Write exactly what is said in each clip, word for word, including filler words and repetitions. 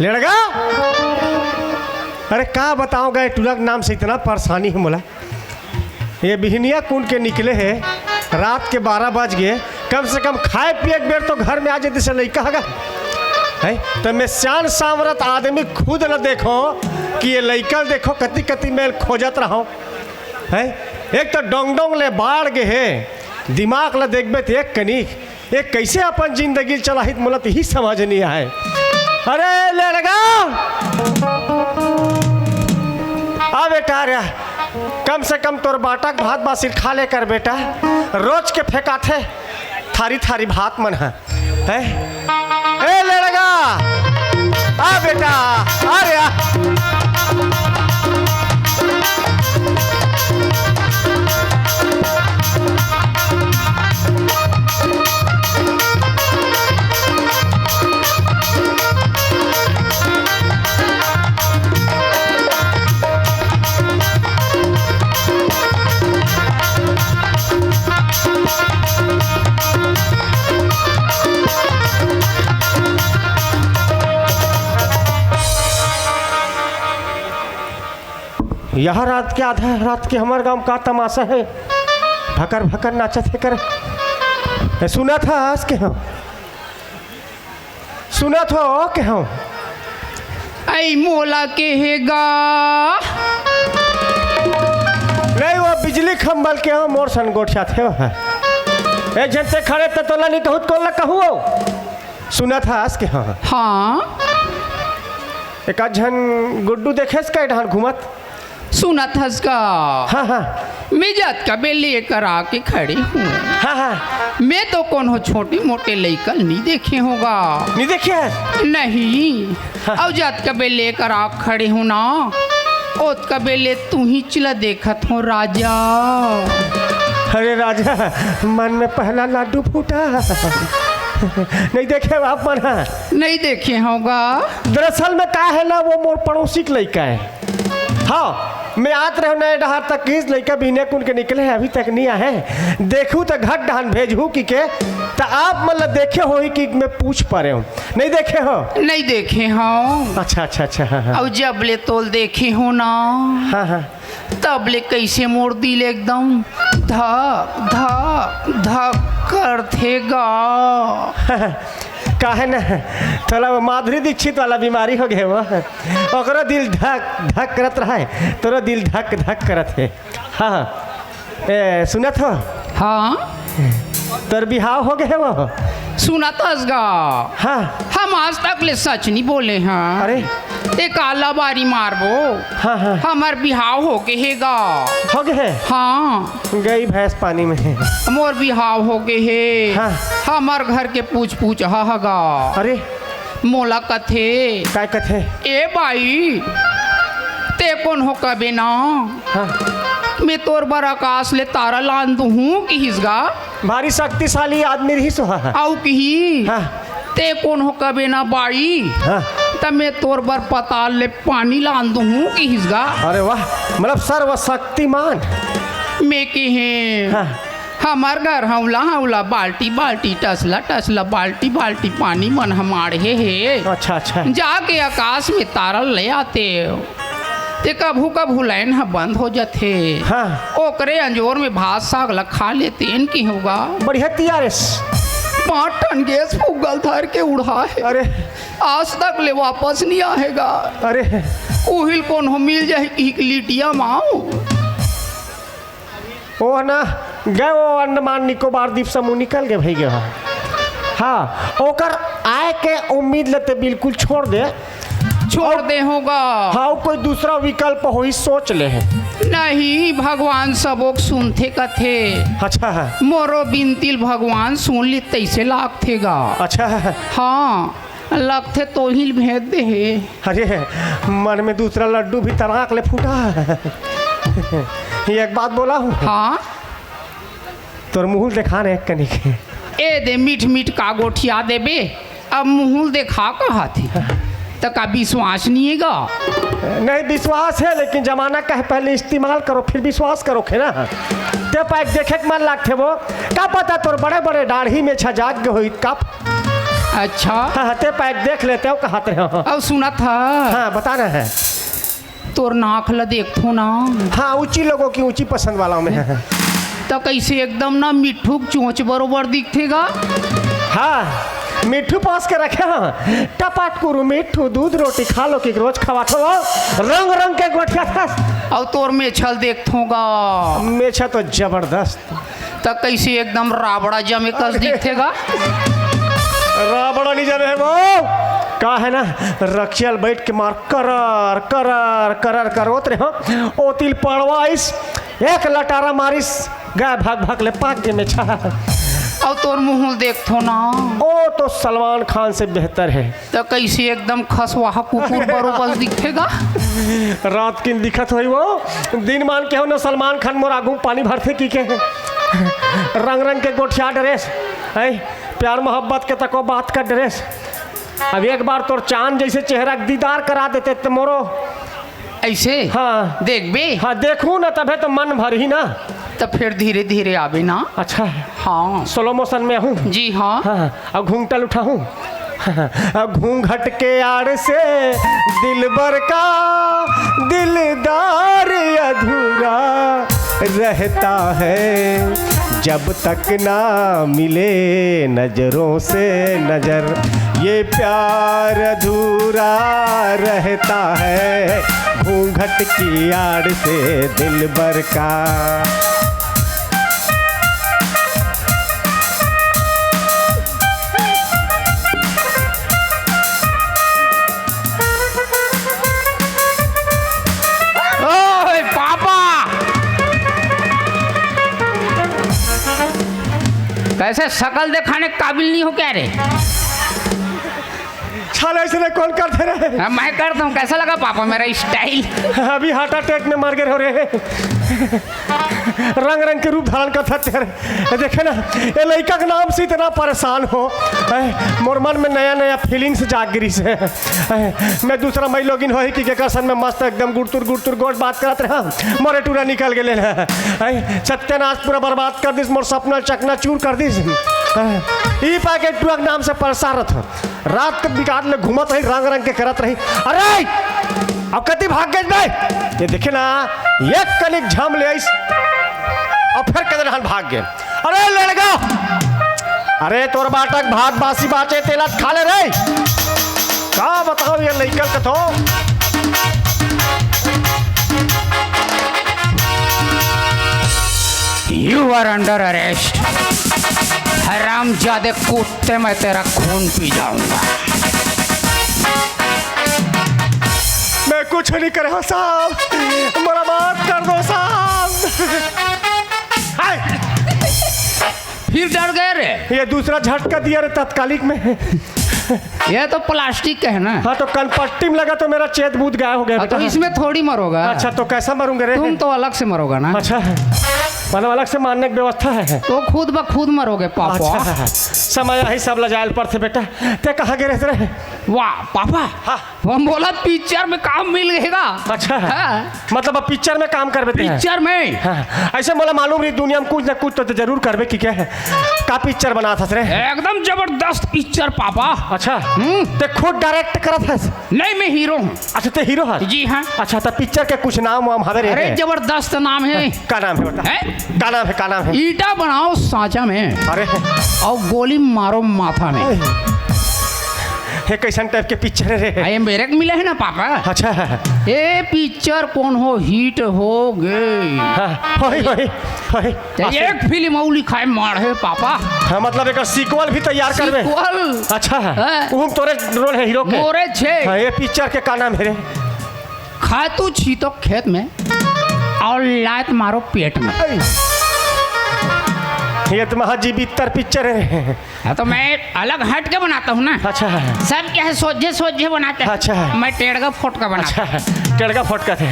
लेड़गा, अरे का बतावंव गा, टुरा के नाम से इतना परेशानी हे मोला। ये बिहनिया कुन के निकले हे, रात के बारह बज गे, कम से कम खाय पिये के बेर तो घर में आ जातिस लइका ह गा। हैं? त मैं सियान सामरथ आदमी खुद ल देखंव कि ये लइका ल देखंव, कति कति मैं खोजत रहंव। हैं? एक तो डोंग डोंग ले बाढ़ गे हे, दिमाग ल देखबे त एक कनिक, ये कइसे अपन जिंदगी ल चलाही, मोला त इही समझ नइ आय। अरे लेड़गा, आ बेटा रे, कम से कम तोर बाटा के भात बासी ल खा ले कर बेटा, रोज के फेंकाथे थारी थारी भात मन ह। हैं? ए लेड़गा, आ बेटा, आ रे आ। यह रात के आधा रात के हमर गांव का तमाशा हे, भकर भकर नाचत हे करे। ए, सुनत हस के हंव, सुनत हस के हंव। अई मोला के हे गा। नहीं, वो बिजली खंभा ल के हंव, मोर सन गोठियाथे। एक झन ते खड़े त तोला नइ कहूं त कोन ल कहूं? सुनत हस के हंव। हाँ। एक आध झन गुड्डू देखेस का ए डहर घूमत? सुनत हस का? हाँ, हाँ। मैं जतका बेर ले एकर आके खड़े हंव। हाँ, हाँ। मैं तो कोनो छोटे मोटे लइका ल नइ देखे हंव गा। नइ देखे हस? नहीं। हाँ। अउ जतका बेर ले एकर आके खड़े हंव ना, ओतका बेर ले तुंहीच ल देखत हंव राजा। अरे राजा, मन में पहला लड्डू फूटा। नइ देखे हव आप मन, हाँ? नइ देखे हंव गा। दरअसल में का हे ना, वो मोर पड़ोसी के लइका हे। हाँ, मैं आत रहेंव ना ए डहर त किहिस लइका बिहनिया कुन के निकले हे, अभी तक नइ आए हे। देखहूं त घर डहर भेजहूं कहिके, त आप मन ल देखे होही कहिके मैं पूछ परेंव। नइ देखे हव? नइ देखे हंव। अच्छा, अच्छा, अच्छा, हाँ, हाँ। अउ जब ले तोला देखे हंव ना, हाँ, हाँ। तब ले कइसे मोर दिल एकदम धक धक धक करथे गा। काहे ना, तोला वो माधुरी दीक्षित वाला बीमारी हो गे वो, ओकरो दिल धक धक करत रहय, तोरो दिल धक धक करत हे। हाँ, हाँ। ए, सुनत हव? हाँ। तोर बिहाव हो गे हे वो? सुनत हस गा? हाँ। हम आज तक ले सच नइ बोले हन। अरे। ते काला बारी मारबो। हाँ, हाँ। हमर बिहाव हो गे हे गा। हो गे हे? हाँ। गई भैंस पानी में। मोर बिहाव हो गे हे। हाँ। हमर घर के पूछ पूछ ह गा। अरे। मोला कथे। काय कथे? ए बाई, ते कोन हो कबे ना? हाँ। मैं तोर बर आकाश ले तारा लान दूहूं किहिस गा। भारी शक्तिशाली आदमी रहिस वो। अउ किही, हाँ। ते कोन हो कबे ना बाई? हाँ। त मैं तोर बर पताल ले पानी लान दूहूं किहिस गा। अरे वाह, मतलब सर्वशक्तिमान। मैं किहें, हाँ। हमर घर हौला हौला बाल्टी बाल्टी, टसला टसला बाल्टी बाल्टी पानी मन ह माढ़े हे। अच्छा, अच्छा। जाके आकाश में तारा ले आते। ते कभू कभू लाइन ह बंद हो जथे। हाँ। ओकरे अंजोर में भात साग ल खा लेतेन किहों गा। बढ़िया तियारेस। पाँच टन गैस फुग्गा ल धर के उड़ाए हे। अरे। आज तक ले वापस नइ आए हे गा। अरे। उही ल कोनो मिल जाही कहिके लिटिया माओ। ओ ना, गए वो अंडमान निकोबार द्वीप समूह निकल गे भई गे। हाँ, ओकर आए के उम्मीद ल ते बिल्कुल छोड़ दे। छोड़ दे हों गा। हाँ, कोई दूसरा विकल्प होही, सोच ले हे। नहीं, भगवान सबो के सुनथे कथे। अच्छा है। मोरो बिनती ल भगवान सुन ली तइसे लागथे गा। अच्छा है। हाँ। लगथे तोहिल भेज दे हे। अरे, मन में दूसरा लड्डू भी तड़ाक ले फूटा। ये एक बात बोला हूँ। हाँ? तोर मुँह ल देखा ना एक कनिक। ए दे, मीठ मीठ का गोठिया देबे, अब मुँह ल देखा कहत हे। त का विश्वास नइ हे गा? नहीं, विश्वास हे, लेकिन जमाना का हे, पहले इस्तेमाल करो, फिर विश्वास करो, हे ना? ते पाए देखे के मन लागथे वो। का पता तोर बड़े बड़े दाढ़ी में छजाक गे होही, का अच्छा। हाँ, हाँ, ते पाए देख लेते हो, कहा ते हो। अब सुनत ह। हाँ, बता रहे हैं। तोर नाक ल देखथो ना। हाँ, ऊंची लोगों की ऊंची पसंद वाला हूँ मैं। त कैसे एकदम ना मिट्ठू के चोंच बरोबर दिखथे गा। हाँ, मिट्ठू पास के रखे हो। टपाटकुरु मिट्ठू, दूध रोटी खा लो कि रोज खवात हो। रंग रंग के गोठियाथस। अउ तोर मेछा ल देखथो गा। मेछा तो जबरदस्त। त कैसे एकदम राबड़ा जमे कस दिखथे गा। राबड़ा नहीं जाने है वो। का है ना, रखिया ल बैठ के मार करर, करर, करर, करर होत रहे हो। ओती ल पड़वा आइस, एक लटारा मारिस, गाय भग भग ले पाक गे मेछा। अउ तोर मुंह ल देखथो ना। ओ तो सलमान खान से बेहतर है। त कैसे एकदम खसवाहा कुकुर बरोबर दिखथे गा। रात किन दिखत होई वो, दिन मान के हो न सलमान खान मोर आगू पानी भरथे कि के। रंग रंग के गोठिया डरेस, हैं? प्यार मोहब्बत के तको बात कर डरेस। अब एक बार तोर चांद जैसे चेहरा के दीदार करा देते त मोरो। ऐसे? हाँ। देखबे? हाँ, देखू ना, तभे तो मन भरही ना। त फिर धीरे धीरे आबे ना। अच्छा। हाँ। स्लो मोशन में हूँ। जी हाँ। हाँ, अब घूंघट ल उठाहूँ। अब घूंघट के आड़ से दिलबर का दिलदार अधूरा रहता है, जब तक ना मिले नजरों से नजर, ये प्यार अधूरा रहता है। घूंघट की आड़ से दिलबर का। ओए पापा, कैसे शकल दिखाने के काबिल नहीं हो क्या रे? साला ऐसे नहीं कौन करते रहे। हाँ, मैं करता हूँ। कैसा लगा पापा मेरा स्टाइल? अभी हार्ट अटैक में मर गए हो रहे। रंग रंग के रूप धारण करता तेरे। देखे ना, ये लइका के नाम से इतना परेशान हो। हैं, मोर मन में नया नया फीलिंग्स जाग गिरी से। हैं, मैं दूसरा मई लोगिन होही कि केकर संग में मस्त एकदम गुड़तुर गुड़तुर गोठ बात करत रहा, मोरे टूरा निकल गेले ना। हैं, सत्यानाश पूरा बर्बाद कर दिस, मोर सपना चकनाचूर कर दिस। हैं, ई पाके टूरा के नाम से परेशान रहत। रात के बिकाट ले घूमत रही, रंग रंग के करत रही। अरे, अब कति भाग गइस बे? ये देखे ना, एक कनिक झाम ले आइस, अउ फिर कदे रहन भाग गए। अरे लड़का, अरे तोर बाटक भात बासी बाचे, तेला खा ले रे। का बताओ ये लइकन के तो। You are under arrest, हरामजादे कुत्ते, मैं तेरा खून पी जाऊंगा। मैं कुछ नहीं करे हूँ साहब, मोला माफ कर दो साहब। हाय! फिर डर गए रे? ये दूसरा झटका दिया रे तात्कालिक में। ये तो प्लास्टिक का है ना। हाँ, तो कनपट्टी में लगा तो मेरा चेत बूत गायब हो गया हाँ, तो बेटा। इसमें थोड़ी मरोगा। अच्छा, तो कैसा मरूंगा रे? तुम तो अलग से मरोगा ना। अच्छा, मतलब अलग से मारने की व्यवस्था है? तो खुद ब खुद मरोगे पापा। अच्छा, समय ही सब लजायल पर थे बेटा। ते कहाँ गिरे रहे? वाह पापा। हाँ। वो मोला पिक्चर में काम मिल गएगा। अच्छा। हाँ। मतलब अब पिक्चर में काम करबे ते? पिक्चर में। हाँ। ऐसे मोला मालूम रही दुनिया में कुछ ना कुछ तो, तो जरूर करबे कि क्या है? का पिक्चर बनात हस रे? एकदम जबरदस्त पिक्चर पापा। अच्छा। हम्म। ते खुद डायरेक्ट करत हस? नहीं, मैं हीरो हूँ। अच्छा, ते हीरो हस? जी हाँ। अच्छा, तो पिक्चर के कुछ नाम वाम हवे रे? अरे जबरदस्त नाम है। का नाम है बता? हैं? का नाम है, का नाम है? ईटा बनाओ सांचा में। अरे। अउ गोली मारो माथा में। हे, कैसन टाइप के पिक्चर है रे? अरे मेरे को मिला है ना पापा। अच्छा। ए पिक्चर कौन हो हिट हो गए। हाँ, होई, होई, होई। तो एक फिल्म अउ लिखाए मार है पापा। हाँ, मतलब एक सीक्वल भी तैयार करबे। सीक्वल। अच्छा। हाँ। उहम तोरे रोल है हीरो के। मोरे छे। हाँ, ये पिक्चर के का नाम है रे? खातू छीतो खेत में और लात मारो पेट में। ये तो महाजीवितर पिक्चर है। हाँ, तो मैं अलग हट के बनाता हूँ ना। अच्छा। सब क्या है, सोझे सोझे बनाते हैं। अच्छा। मैं टेढ़गा फोटका बनाता हूँ। अच्छा, टेढ़गा फोटका थे।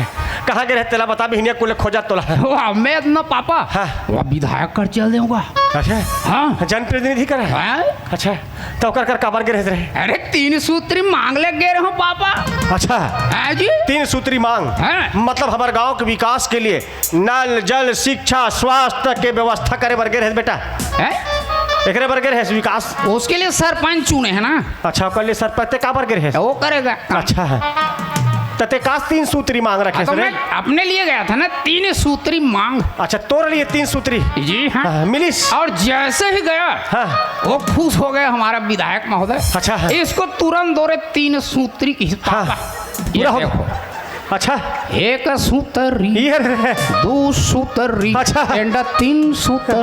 कहाँ के रहते ला बता, बिहनिया कुले खोजा तोला। वाह, मैं इतना पापा। हाँ। वह विधायक कर चल देऊंगा। अच्छा। हाँ। जनप्रतिनिधि कर है? हाँ। अच्छा। तो ओकर कर काबर गे रहे? अरे, तीन सूत्री मांग ले गे रहूं पापा। अच्छा। हाँ जी। तीन सूत्री मांग। हाँ। मतलब हमर गांव के विकास के लिए नल, जल, शिक्षा, स्वास्थ्य के व्यवस्था करे बर गे रहे बेटा। हैं? एकरे बर गे रहेस विकास? उसके लिए सरपंच चुने हैं ना। अच्छा, ओकर लिए सरपंच, ते काबर गे रहेस? वो करेगा। अच्छा है। त ते का तीन सूत्री मांग रखे हाँ, तो रे? मैं अपने लिए गया था ना, तीन सूत्री मांग। अच्छा, तोर लिए तीन सूत्री? जी हाँ। हाँ, मिलिस? और जैसे ही गया, हाँ। वो खुश हो गया हमारा विधायक महोदय। अच्छा है। इसको तुरंत दो रे तीन सूत्री की हाँ। ये पूरा हो देखो। अच्छा। एक सूत्री, ये रे। दो सूत्री, अच्छा। And तीन सूत्री।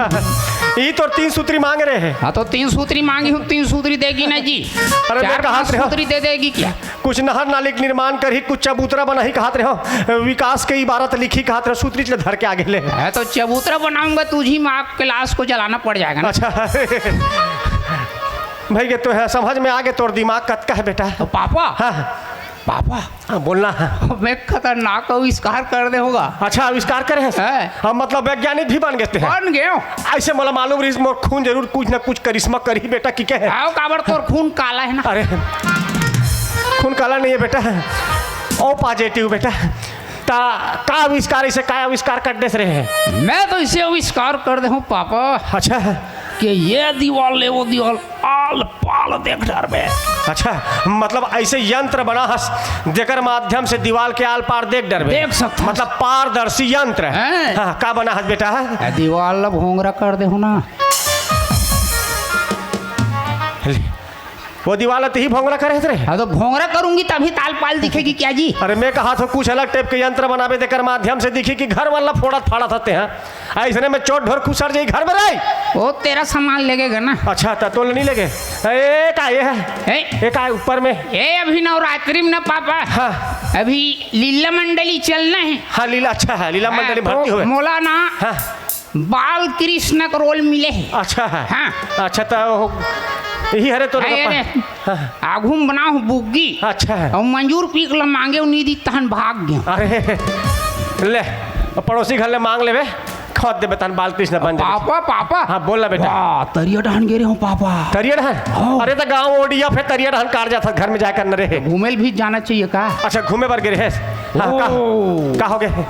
ई तोर तीन सूत्री मांग रहे हैं। हाँ, तो तीन सूत्री मांगी हूँ, तीन सूत्री देगी ना जी। अरे, मैं चार कहा पांच रहे हो। सूत्री दे देगी क्या? कुछ नहर नाली के निर्माण करही, कुछ चबूतरा बनाही कहत रहे हो, विकास के इबारत लिखही कहत रहे हो, सूत्री ले धर के आगे ले। है तो चबूतरा बनाऊंगा, तुझी माँ के लाश को जलाना पड़ जाएगा ना। अच्छा। भाई, ये तो है, समझ में आगे तोर दिमाग कतका है बेटा। तो पापा, हाँ। पापा, हाँ, बोलना है। मैं खतरनाक आविष्कार कर दे होगा। अच्छा, आविष्कार करे है? है। हम मतलब वैज्ञानिक भी बन गए हैं। बन गए हो? ऐसे मतलब मालूम रही, मोर खून जरूर कुछ ना कुछ करिश्मा करही बेटा, की कहे? आओ, काबर तोर खून काला है ना। अरे, खून काला नहीं है बेटा, ओ पॉजिटिव बेटा। ता का आविष्कार, इसे का आविष्कार कर दे रहे हैं? मैं तो इसे आविष्कार कर दे हूँ पापा। अच्छा। कि ये दीवाल ले वो दीवाल आल पाल देख डरबे। अच्छा, मतलब ऐसे यंत्र बना हस जेकर माध्यम से दीवाल के आल पार देख डरबे। देख सकत हस। मतलब पारदर्शी यंत्र। हैं? हाँ, का बना हस बेटा? ए, दीवाल ला भोंगरा कर दे हो ना। ले, वो दीवाल ला तही भोंगरा करे हस रे? हाँ, तो भोंगरा करूंगी तभी ताल पाल दिखेगी क्या जी? अरे, मैं कहा था कुछ अलग टाइप के यंत्र बनाबे, तेकर माध्यम से दिखी कि घर वाला फोड़त फाड़त हते हैं। अइसने में चोर ढोर खुसर जाई घर में रे। वो तेरा सामान लेगेगा ना। अच्छा, त तोल नहीं लेगे। ए, का ये है? ए? ये का है ऊपर में? ए, अभी नवरात्रि में ना पापा। हाँ। अभी लीला मंडली चलना है। हाँ, लीला, अच्छा है, लीला हाँ, मंडली तो भर्ती हुए। मोला ना हाँ। बाल कृष्ण का रोल मिले है। अच्छा है। हाँ। अच्छा, तो यही हरे तो हाँ, ये रे। हाँ। आघू में बना हूँ बुग्गी। अच्छा है। और मंजूर पीक ला मांगे, उ नी दी, तहन भाग गयो। अरे, ले, पड़ोसी घर ले मांग लेबे, खोद देबे, तहन बाल कृष्ण बन जाबे। पापा, पापा। हाँ, बोल ना बेटा। वाह, तरिया डहन गे रहे हो पापा। तरिया डहन? हाँ। अरे, तो गाँव ओडिया, फिर तरिया डहन कार जात घर में जाए करना रहे। घूमे भी जाना चाहिए का? अच्छा, घूमे बर गे रहे। हाँ, का, ओ। का हो गए?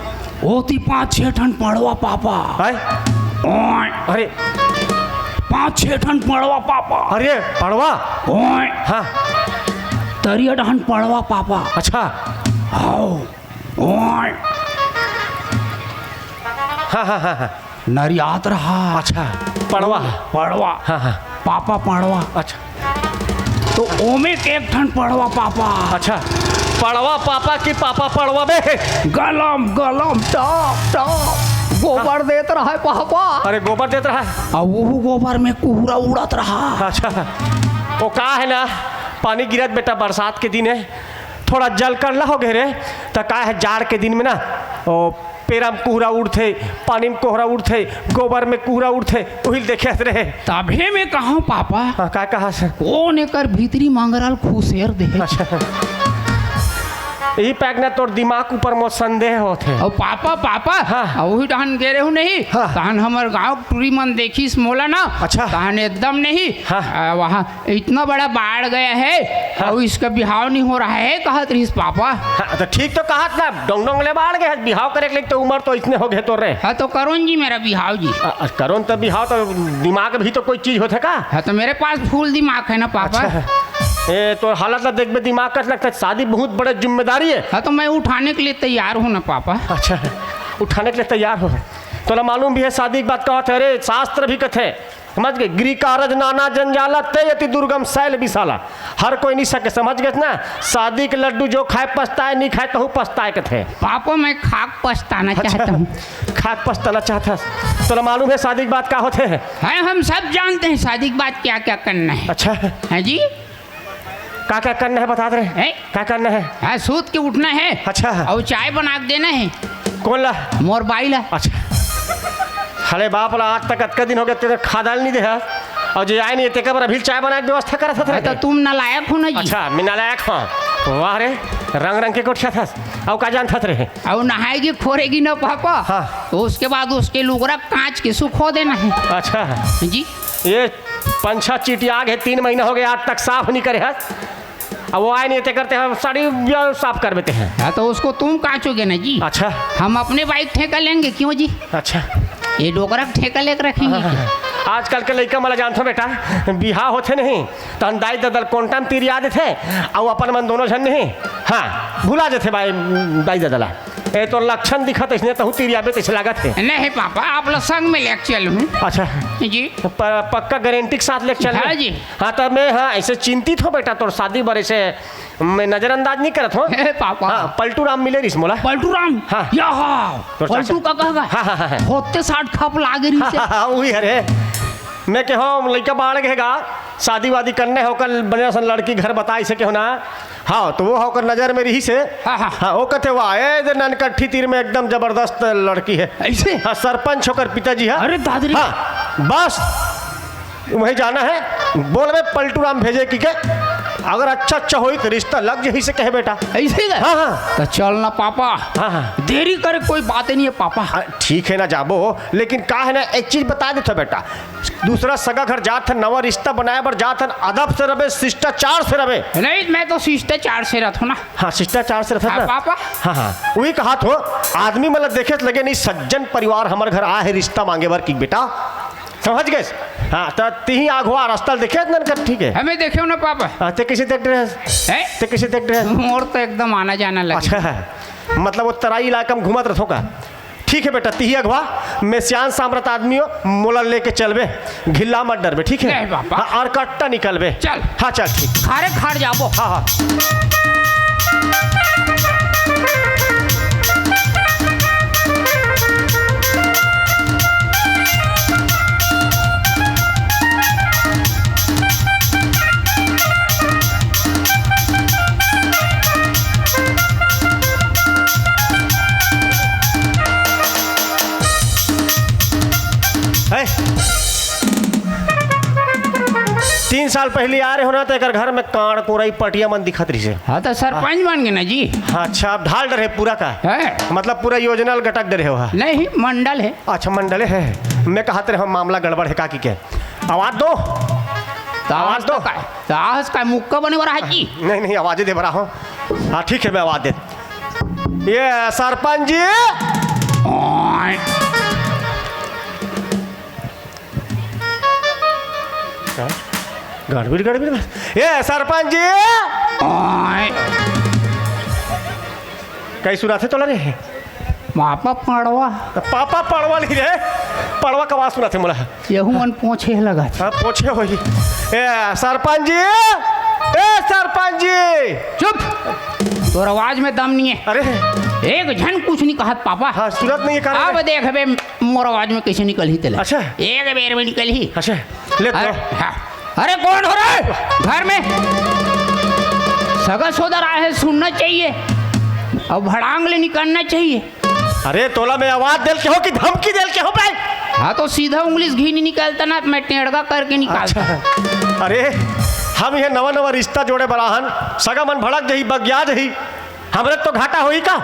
ओती पाँच छह ठन पड़वा पापा। हैं? ओए। अरे। पाँच छह ठन पड़वा पापा। अरे, पड़वा? ओए। हाँ। तरिया डहन पड़वा पापा। अच्छा। हाओ। ओए। हाँ, हाँ, हाँ, हाँ। नरियात रहा। अच्छा, पड़वा। पड़वा। हाँ, हाँ। पापा पड़वा। अच्छा। तो ओमे के एक ठन पड़वा पापा। अच्छा, पड़वा पापा की पापा पड़वा बे। गलम गलम टप टप गोबर हाँ। देत रहा है पापा। अरे, गोबर देत रहा है। आ वहू गोबर में कुहरा उड़त रहा। अच्छा, वो का है ना, पानी गिरत बेटा, बरसात के दिन है, थोड़ा जल करला हो गए रे, तो का है, जाड़ के दिन में ना, ओ, पेरा में कुहरा उड़थे, पानी में कोहरा उड़थे, गोबर में कुहरा उड़थे, उहिल देखे रहे। तभे में कहूँ पापा, हाँ, का कहा से? कौन एकर भीतरी मंगरा ल खुसेर दे? अच्छा। ई पैक ना तोर दिमाग ऊपर मोर संदेह होथे। और पापा, पापा, हाँ। और वही टहन गे रहू नहीं, हाँ। तहन हमर गाँव टूरी मन देखिस मोला ना, अच्छा। तहन एकदम नहीं, हाँ। आ, वहाँ इतना बड़ा बाढ़ गया है हाँ। और इसका बिहाव नहीं हो रहा है, कहत रहिस पापा। हाँ, तो ठीक तो कहत ना, डोंग डोंग ले बाढ़ गए, बिहाव करे के लिए तो उम्र तो इतने हो गए तो रे। हाँ, तो करोन जी मेरा बिहाव जी। आ, आ, करोन तो बिहाव तो दिमाग भी तो कोई चीज होथे का? हाँ, तो मेरे पास फुल दिमाग है ना पापा। अच्छा। ए, तो हालत ला देख बे, दिमाग कस लगता है, शादी बहुत बड़े जिम्मेदारी है। हाँ, तो मैं उठाने के लिए तैयार हूँ ना पापा। अच्छा, उठाने के लिए तैयार हो। तोला मालूम भी है शादी की बात कहत है, अरे शास्त्र भी कथे, समझ गए? गृह कारज नाना जंजाला, ते अति दुर्गम शैल विशाला। हर कोई नहीं सके, समझ गए ना? शादी के लड्डू जो खाए पछताए, नहीं खाए तहु पछताए कथे। पापा, मैं खाक पछताना अच्छा, चाहता हूँ। खाक पछताना चाहता है। तोला मालूम है शादी की बात का होते हैं? है, हम सब जानते हैं शादी की बात क्या क्या करना है। अच्छा। है जी? का क्या करना है बता दे रहे? हैं? का करना है? हाँ, सूत के उठना है। अच्छा। और चाय बना के देना है। कौन ला? मोर बाई ला। अच्छा। हले बाप ला, आज तक अतका दिन हो गया, तेरे खा दाल नहीं दे है। और जो आए नहीं, तेकर बर अभी चाय बनाए के व्यवस्था करत हत हाँ, तो रहे। तुम नालायक हो ना जी। अच्छा, मैं नालायक हूँ। वाह रे, रंग रंग के कोठिया था। और का जानत रहे? और नहाएगी खोरेगी ना पापा। हाँ। तो उसके बाद उसके लुगरा कांच के सुखो देना है। अच्छा। जी। ये पंछा चिटिया गए, तीन महीना हो गया, आज तक साफ नहीं करे है। अब वो आए नहीं, ते करते हैं, साड़ी भी साफ कर देते हैं। हाँ, तो उसको तुम कांचोगे ना जी। अच्छा। हम अपने बाइक ठेका लेंगे, क्यों जी? अच्छा। ये डोकरा का ठेका लेकर रखेंगे हाँ, क्या? हाँ। आजकल के लइका मन ला जानथो बेटा, बिहाव होथे नहीं, तहन दाई ददा ल कोंटा म तिरिया देथे, अउ अपन मन दोनों झन नहीं, हाँ, भुला जथे भाई, दाई ददा ला। ए, तोर लक्षण दिखत अइसने, तहूँ तिरियाबे तइसे लागत हे। नहीं पापा, आप ला संग में लेके चलहूँ। अच्छा। जी। प-, पक्का गारंटी के साथ लेके चल हाँ रहे? जी। हाँ, तब मैं, हाँ, ऐसे चिंतित हो बेटा, तोर शादी बर ऐसे मैं नजरअंदाज नहीं करत हो। हे पापा। हाँ, पलटू राम मिले रिस मोला। पलटू राम? हाँ। या हाँ। तोर पलटू चाचा। का कहा? हाँ, हाँ, हाँ, हाँ। होते साठ खप लागे रिस। हाँ, हाँ, हाँ, वही, अरे। मैं के हो, लइका बाढ़ गए गा, शादी वादी करने हो, कल बढ़िया सन लड़की घर बताई से के हो ना। हाँ, तो वो होकर नजर में रही से। हाँ, हाँ। हाँ, वो कहते हुआ, ए, जे ननकट्ठी तीर में एकदम जबरदस्त लड़की है। ऐसे? हाँ, सरपंच होकर पिताजी है। अरे दादरी। हाँ, बस। वहीं जाना है, बोलबे पलटू राम भेजे कि के, अगर अच्छा अच्छा होई तो रिश्ता लग जही से कहे बेटा। ऐसे ही है? हाँ, हाँ। तो चल ना पापा। हाँ, हाँ। देरी करे कोई बात नहीं है पापा। हाँ, ठीक है ना जाबो, लेकिन का है ना, एक चीज बता देथो बेटा, दूसरा सगा घर जात हन, नवा रिश्ता बनाए बर जात हन, अदब से रबे, शिष्टाचार से रबे। नहीं, मैं तो शिष्टाचार से रहत हूँ ना। हाँ, शिष्टाचार से रहत हाँ, ना। पापा। हाँ, हाँ, वही कहा थो, आदमी मतलब देखे से लगे नहीं, सज्जन परिवार हमर घर आए है रिश्ता मांगे बर कि बेटा, समझ गए? हाँ, त तिही आघवा रास्ता ल देखे ननकट्ठी के? हमें देखे हो ना पापा। हाँ, ते कैसे देख रहे हैं? हैं? ते कैसे देख रहे हैं? मोर तो एकदम आना जाना लगे। अच्छा है, मतलब वो तराई इलाका में घूमत रहथो का? ठीक है बेटा, तिही अघवा, मैं सियान सामरत आदमी हो, मोला लेके चलबे, घिल्ला मत डरबे, ठीक है? नहीं पापा। हाँ, और कट्टा निकलबे। चल। हाँ, चल, ठीक। खारे खार जाबो। हाँ, हाँ। है? तीन साल पहले आ रहे हो ना, तो एकर घर में कांड़ कोरई पटिया मन दिखत रहिसे। हाँ, तो सरपंच बन गए ना जी। हाँ, अच्छा, अब ढाल डरे पूरा का? है। मतलब पूरा योजना ल गटक डरे हो? नहीं, मंडल है। अच्छा, मंडले है। मैं कहत रहे हो मामला गड़बड़ है का कि के? आवाज दो। तो आवाज आवाज दो। तो का, तो आवाज का मुक्का बने वाला है जी। नहीं, नहीं, आवाज दे बड़ा हो। हाँ, ठीक है, मैं आवाज दे। ये सरपंच जी। ओए। गड़बड़, गड़बड़। ये सरपंच जी। ओए। कहीं सुनाथे तोला रे? पापा पड़वा। पापा पड़वा नहीं रे, पड़वा का आवाज सुनाथे मोला। यहू मन पोछे लगा। हाँ, पोछे होही। ए, सरपंच जी, ए, सरपंच जी। चुप, तोर आवाज में दम नहीं है। अरे। एक झन कुछ नहीं कहत पापा। हाँ, सुनत नहीं है, कारण अब है। देख बे, मोर आवाज में कैसे निकलही तेला। अच्छा। एक बेर में निकलही। अच्छा, ले तो। अरे, हाँ। अरे, कौन हो रे? घर में सगा सोदर आए है, सुनना चाहिए। अब भड़ांग ले निकलना चाहिए। अरे, तोला मैं आवाज देल के हो कि धमकी देल के हो बे? हाँ, तो सीधा उंगली से घी नहीं निकलता ना, मैं टेढ़ा करके निकालता। अच्छा। अरे, हम ये नवा नवा रिश्ता जोड़े बराहन, सगा मन भड़क जही, बगिया जही। हमरे तो घाटा होई का?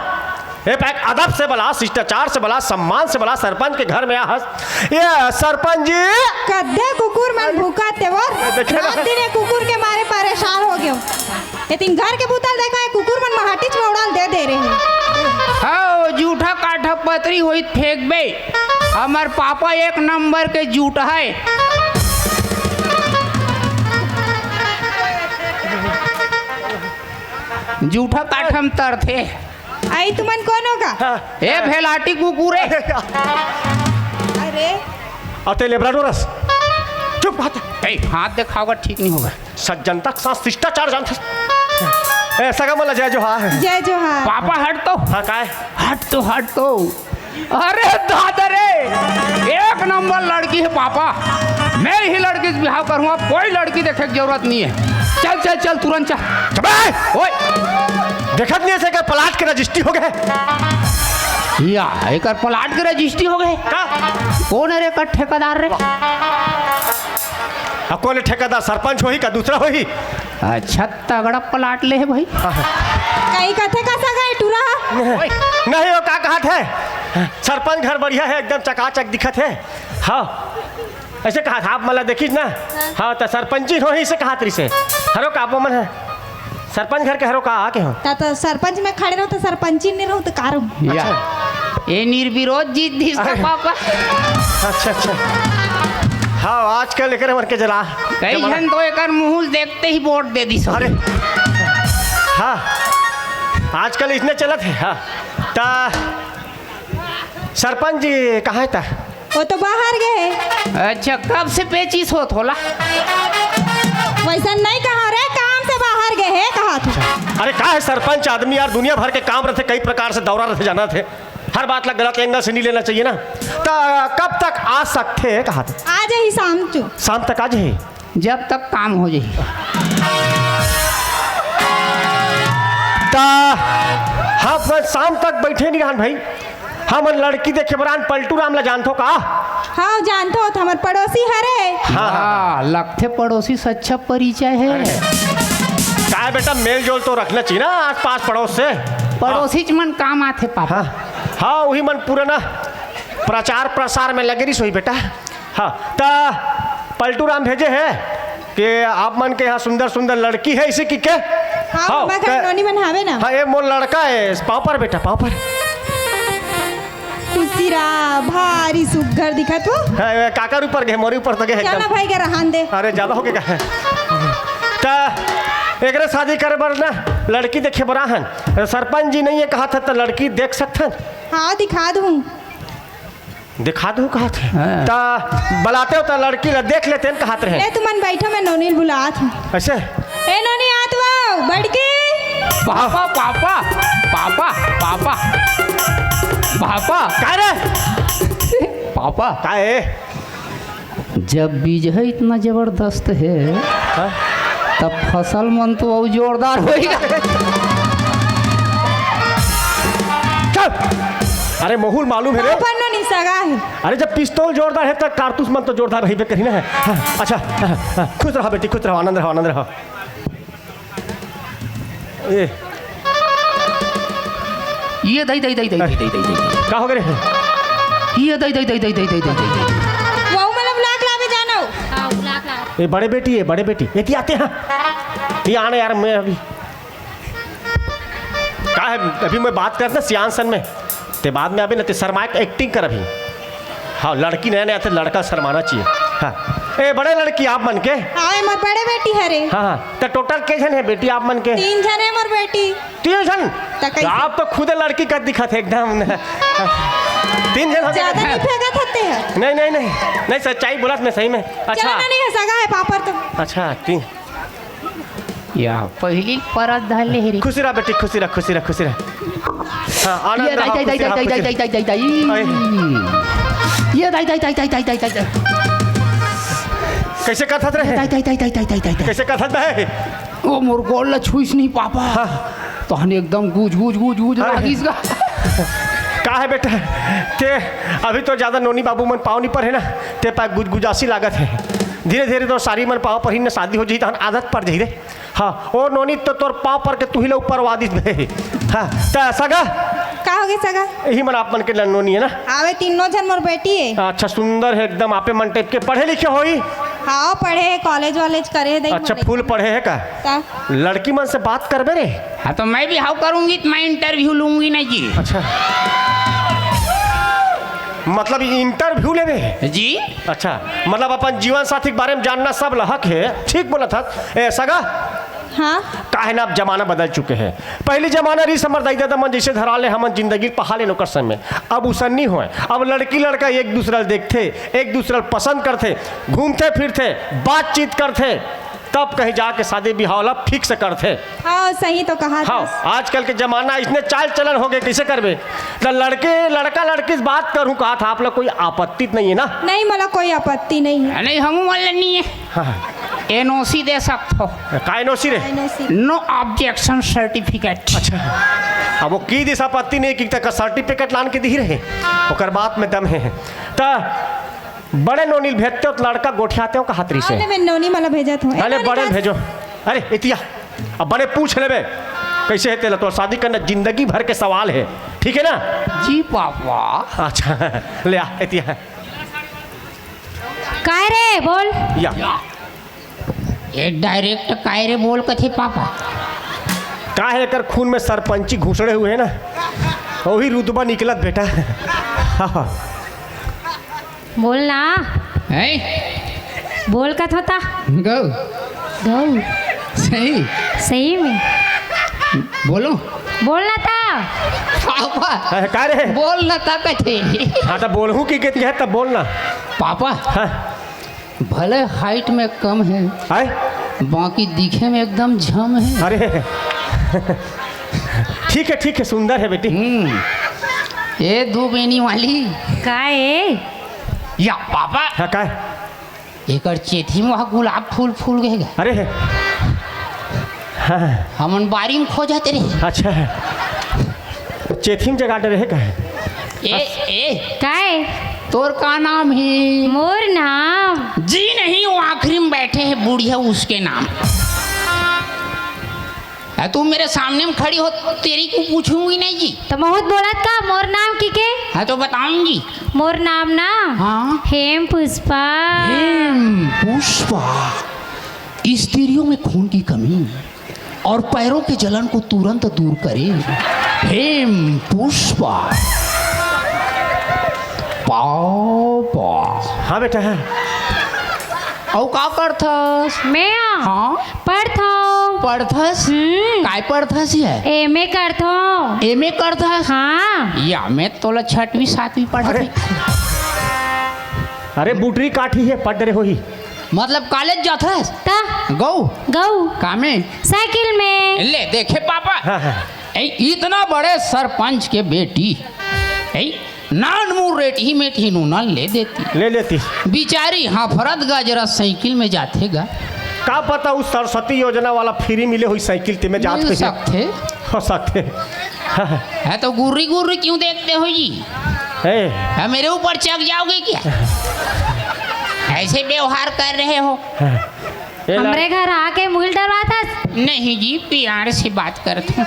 ए पैक, अदब से बला, शिष्टाचार से बला, सम्मान से बला, सरपंच के घर में आहस। ये सरपंच जी। कद्दे कुकुर मन भूखा तेवर। देखे ना। रात दिन ये कुकुर के मारे परेशान हो गयो। ये तीन घर के भूतल देखा है, कुकुर मन महाटिच में उड़ाल दे दे रहे हैं। हाँ, वो जूठा काठा पतरी होई फेंकबे। हमर पापा एक नंबर के जूठ है। जूठा काठम तरथे। आई तुमन कौन होगा? हाँ। ए भेलाटी कुकुर ए। अरे। अते लेब्राडोरस। चुप हाथ। ए, हाथ दिखाओगा ठीक नहीं होगा। सज्जनता के साथ शिष्टाचार जानते। ए, सगा मन ला जय जोहार। जय जोहार। पापा हट तो। हाँ, काय? हट तो, हट तो। अरे दादा रे, एक नंबर लड़की है पापा। मैं ही लड़की से बिहाव करूँ, अब कोई लड़की देखे की जरूरत नहीं है। चल, चल, चल, तुरंत चल। चुप रह। ओए। देखत नहीं है, एकर प्लाट के रजिस्ट्री हो गए। या, एकर प्लाट के रजिस्ट्री हो गए। का? कौन है रे एकर ठेकेदार रे? अब कौन ठेकेदार, सरपंच होही का दूसरा होही? अच्छा, तगड़ा प्लाट ले है भाई। कहीं कथे का सगा है टूरा? ओए। नहीं, वो का कहत है? सरपंच घर बढ़िया है, एकदम चकाचक दिखत है। हाँ, ऐसे कहा था आप, मतलब देखिस ना। हाँ, तो सरपंची होही से कहा तरी से। हरो का आप मन है? सरपंच घर के हरो का आके हो? ता तो सरपंच में खड़े रहो तो सरपंची नहीं रहो तो का रहो? या। अच्छा। ए निर्विरोध जीत दिस का अरे। पापा। अच्छा, अच्छा। हाँ, आजकल एकरे मन के जला कई जमाना। झन तो एकर मुहूँ ल देखते ही वोट दे दिस। अरे, हाँ, आजकल इसने चलत हे। हाँ, ता सरपंच जी कहाँ हे ता? वो तो बाहर गए हे। अच्छा, कब से पेचिस होत हे ओला? वैसा नहीं कहा रे, काम से बाहर गए हे कहा तू। अरे का हे सरपंच आदमी यार, दुनिया भर के काम रथे, कई प्रकार से दौरा रथे, जाना थे। हर बात ला गलत एंगल से नहीं लेना चाहिए ना। त कब तक आ सकथे कहा थे? आ जाही शाम चो। शाम तक आ जाही? जब तक काम हो जाही। त हम शाम तक बैठे नहीं रहन भाई। हमन लड़की देखे बर आन। पलटू राम ला जानथो का? हाँ, जानथो, त हमर पड़ोसी हरे। हाँ, हाँ। वाह, लगथे पड़ोसी से अच्छा परिचय हे। का हे बेटा, मेल जोल तो रखना चाहिए ना आसपास पड़ोस से। पड़ोसीच मन काम आथे पापा। हाँ, हाँ, वही मन पूरा ना प्रचार प्रसार में लगे रहिस होही बेटा। हाँ, त पलटू राम भेजे हे कि आप मन के यहाँ सुंदर सुंदर लड़की हे, इसे कि के? हाँ, हाँ, मामा घर क-, नोनी मन हावे ना। हाँ, ये मोर लड़का हे, पाँव पर बेटा, पाँव पर। खुशी रहा, भारी सुग्घर दिखत हो। हाँ, ये काकर ऊपर गे, मोरी ऊपर तो गे हे चल एकदम। ना भाई, के रहन दे। अरे, ज्यादा हो गे का हे? त एकरे शादी करे बर ना लड़की देखे बर आहन। सरपंच जी नहीं हे कहा था, त लड़की देख सकथन? हाँ, दिखा दूँ। दिखा दूँ कहा थे। हाँ। त बलाते हो त लड़की ला देख लेते हैं, कहात रहे। ए, तुमन बैठो, मैं नोनी ल बुलात हूँ। ऐसे? ए, नोनी, आत वो, बड़की। Papa, papa, papa, papa, papa. का रे? पापा। का हे? जब बीज हे इतना जबरदस्त हे, हाँ? तब फसल मन तो अउ जोरदार होही। चुप! अरे, महू ल मालूम हे रे। अपन नो निसगा हे। अरे, जब पिस्तौल जोरदार हे, त कारतूस मन तो जोरदार रहिबे करही ना। हाँ, अच्छा, हाँ, हाँ, खुश रहा बेटी, खुश रहा, आनंद रहा, आनंद रहा। ए। ये दाई, दाई, दाई। का हो गे रे? ये दाई, दाई, दाई। वो मतलब लाख लावे जानो। हाँ, लाख लाख। ए, बड़े बेटी हे, बड़े बेटी। ए, ती आते हैं। ये आना यार, मैं अभी। का हे, अभी मैं बात करत ना सियान सन में। ते बाद में अभी ना, ते शर्माए के acting कर अभी। हाँ, लड़की नया नया थे, लड़का शर्माना चाहिए। हाँ। ए, बड़े लड़की आप मन के? हाँ, ए मोर बड़े बेटी हरे। हाँ, हाँ। त total के झन हे बेटी आप मन के? तीन झन हे मोर बेटी। तीन झन? त कैसे? आप तो खुदे लड़की कस दिखत हे एकदम। तीन झन हो गए। ज्यादा नहीं फेंकत हते हैं। नहीं, नहीं, नहीं। नहीं, सच्चाई बोलत मैं सही में। अच्छा। चलो ना, नहीं हे, सगा हे पापड़ तो। अच्छा, तीन। या, पहिली परत धर ले हे रे। खुशी रहा बेटी, खुशी रहा, खुशी रहा, खुशी रहा। हाँ, आनंद ये रहा, दाई, खुशी दाई, रहा, दाई, खुशी दाई, रहा। दाई, दाई, दाई। आए। ये दाई, दाई, दाई। कैसे कथत रहे? दाई, दाई, दाई। कैसे कथत रहे? वो मोर गोड़ ला छुइस नहीं पापा। हाँ। तहन एकदम गुज, गुज, गुज, गुज अरे। लागिस गा। का हे बेटा? ते अभी तो ज्यादा नोनी बाबू मन पाँव नहीं पर हे ना, ते पा गुजगुजासी लागत हे। धीरे धीरे तो सारी मन पाँव पर ही ना, शादी हो जाही, तहन आदत पड़ जाही रे। हाँ, ओ नोनी तो तोर पाँव पर के तुही ला ऊपर वादिस बे। हाँ, त सगा? का हो गे सगा? यही मन आप मन के नोनी हे ना? आवे तीनों झन मोर बेटी हे। अच्छा, सुंदर हे एकदम, आपे मन type के। पढ़े लिखे होही? हाँ, पढ़े हे, college वॉलेज करे हे, दई अच्छा, मोर फुल पढ़े हे का? का? लड़की मन से बात करबे रे? हाँ, तो मैं भी हाउ करूंगी, तो मैं interview लूंगी ना जी। अच्छा, मतलब interview लेबे? जी। अच्छा, मतलब अपन जीवन साथी के बारे में जानना सब ला हक हे। ठीक बोलत हस। ए, सगा? हाँ? काहे ना, अब जमाना बदल चुके हे। पहिली जमाना रहिस हमर दाई ददा मन जैसे धरा ले, हमन जिंदगी पहा लेन ओकर संग में। अब उसन नी होय। अब लड़की लड़का एक दूसरा ल देखथे, एक दूसरा ल पसंद करथे, घूमथे फिरथे, बातचीत करथे, तब कहीं जाके शादी बिहाव ला fix करथे। हाँ, सही तो कहा हाँ, था। आजकल के जमाना इसने चाल चलन हो गए, कैसे करबे? त लड़के, लड़का लड़की से बात करूँ कहा था, आप लोग कोई आपत्ति तो नहीं है ना? नहीं, मला कोई आपत्ति नहीं है। नहीं, हमू वाले नहीं है। हाँ। N O C दे सकत हो। का N O C रे? N O C। No objection certificate। अच्छा, अब वो की दिस आपत्ति नहीं की तक certificate लान के दी रहे, ओकर बात में दम है। त बड़े नोनी ल भेजते हो त लड़का गोठियाते हो कहात रहिस हे। अरे मैं नोनी मला भेजत हूँ। अरे बड़े ल भेजो। अरे इतिया, अब बड़े पूछ लेबे कैसे हे तेला, तोर शादी करना जिंदगी भर के सवाल है, ठीक है ना? जी पापा। अच्छा, ले आ इतिया। काय रे बोल। या। ये direct काय रे बोल कथे पापा। का है, एकर खून में सरपंची घुसड़े हुए है ना, वही रुतबा निकलत बेटा। बोल ना। हैं? बोल कथों ता। गौ। गौ। सही। सही में। बोलो। बोलना ता। पापा। हाँ, का रे? बोलना ता कथे। हाँ, तो बोलहूँ कि कित कहे, तब बोलना। पापा। हाँ। भले हाइट में कम है, आय? बाकी दिखे में एकदम झम है। अरे, ठीक है, ठीक है, सुंदर है बेटी। हम्म। ए दो बेनी वाली। का ए? या पापा। हाँ, का है? एकर चेथी में वहाँ गुलाब फूल फूल गए गा। अरे, हाँ। हमन बारी में खोजत रहे। अच्छा है। चेथी में जगा डरे है का है? ए, ए, काय? तोर का नाम है? मोर नाम? जी नहीं, वो आखिरी में बैठे हैं बुढ़िया, उसके नाम। है, तू मेरे सामने में खड़ी हो, तेरी को पूछूंगी नहीं जी। तो बहुत बोलत का, मोर नाम की के? हाँ, तो बताऊंगी। मोर नाम ना हाँ। हेम पुष्पा। हेम पुष्पा, स्त्रियों में खून की कमी और पैरों के जलन को तुरंत दूर करे। हेम पुष्पा। पापा। हाँ बेटा, है। अउ का करथस? मैं? हाँ। पढ़थौं। पढ़थस? हम्म। काय पढ़थस ये? एमए करथौं। एमए करथस? हाँ। या, मैं तोला छठवीं सातवीं पढ़ा अरे। थी। अरे, बुटरी काठी है, पढ़ डरे होही। मतलब कॉलेज जाथस? त? गौ? गौ। कामे? साइकिल में। ले, देखे पापा। हाँ, हाँ। ए, इतना बड़े सरपंच के बेटी, ए, नान मुँह रेटही मेटही नूना ले देती। ले लेती। बिचारी हाफरत गाजरा साइकिल में जाथे गा। का पता उस सरस्वती योजना वाला फ्री मिले हुई साइकिल ते में जात मिल हुई। सकथे। हो सकथे। है तो गुर्री गुर्री क्यों देखते हो जी? है। हाँ, मेरे ऊपर चढ़ जाओगे क्या? ऐसे व्यवहार कर रहे हो। हाँ। ए लड़- हमरे घर आके मुइल डरवाथस। नहीं जी, प्यार से बात करत हूँ।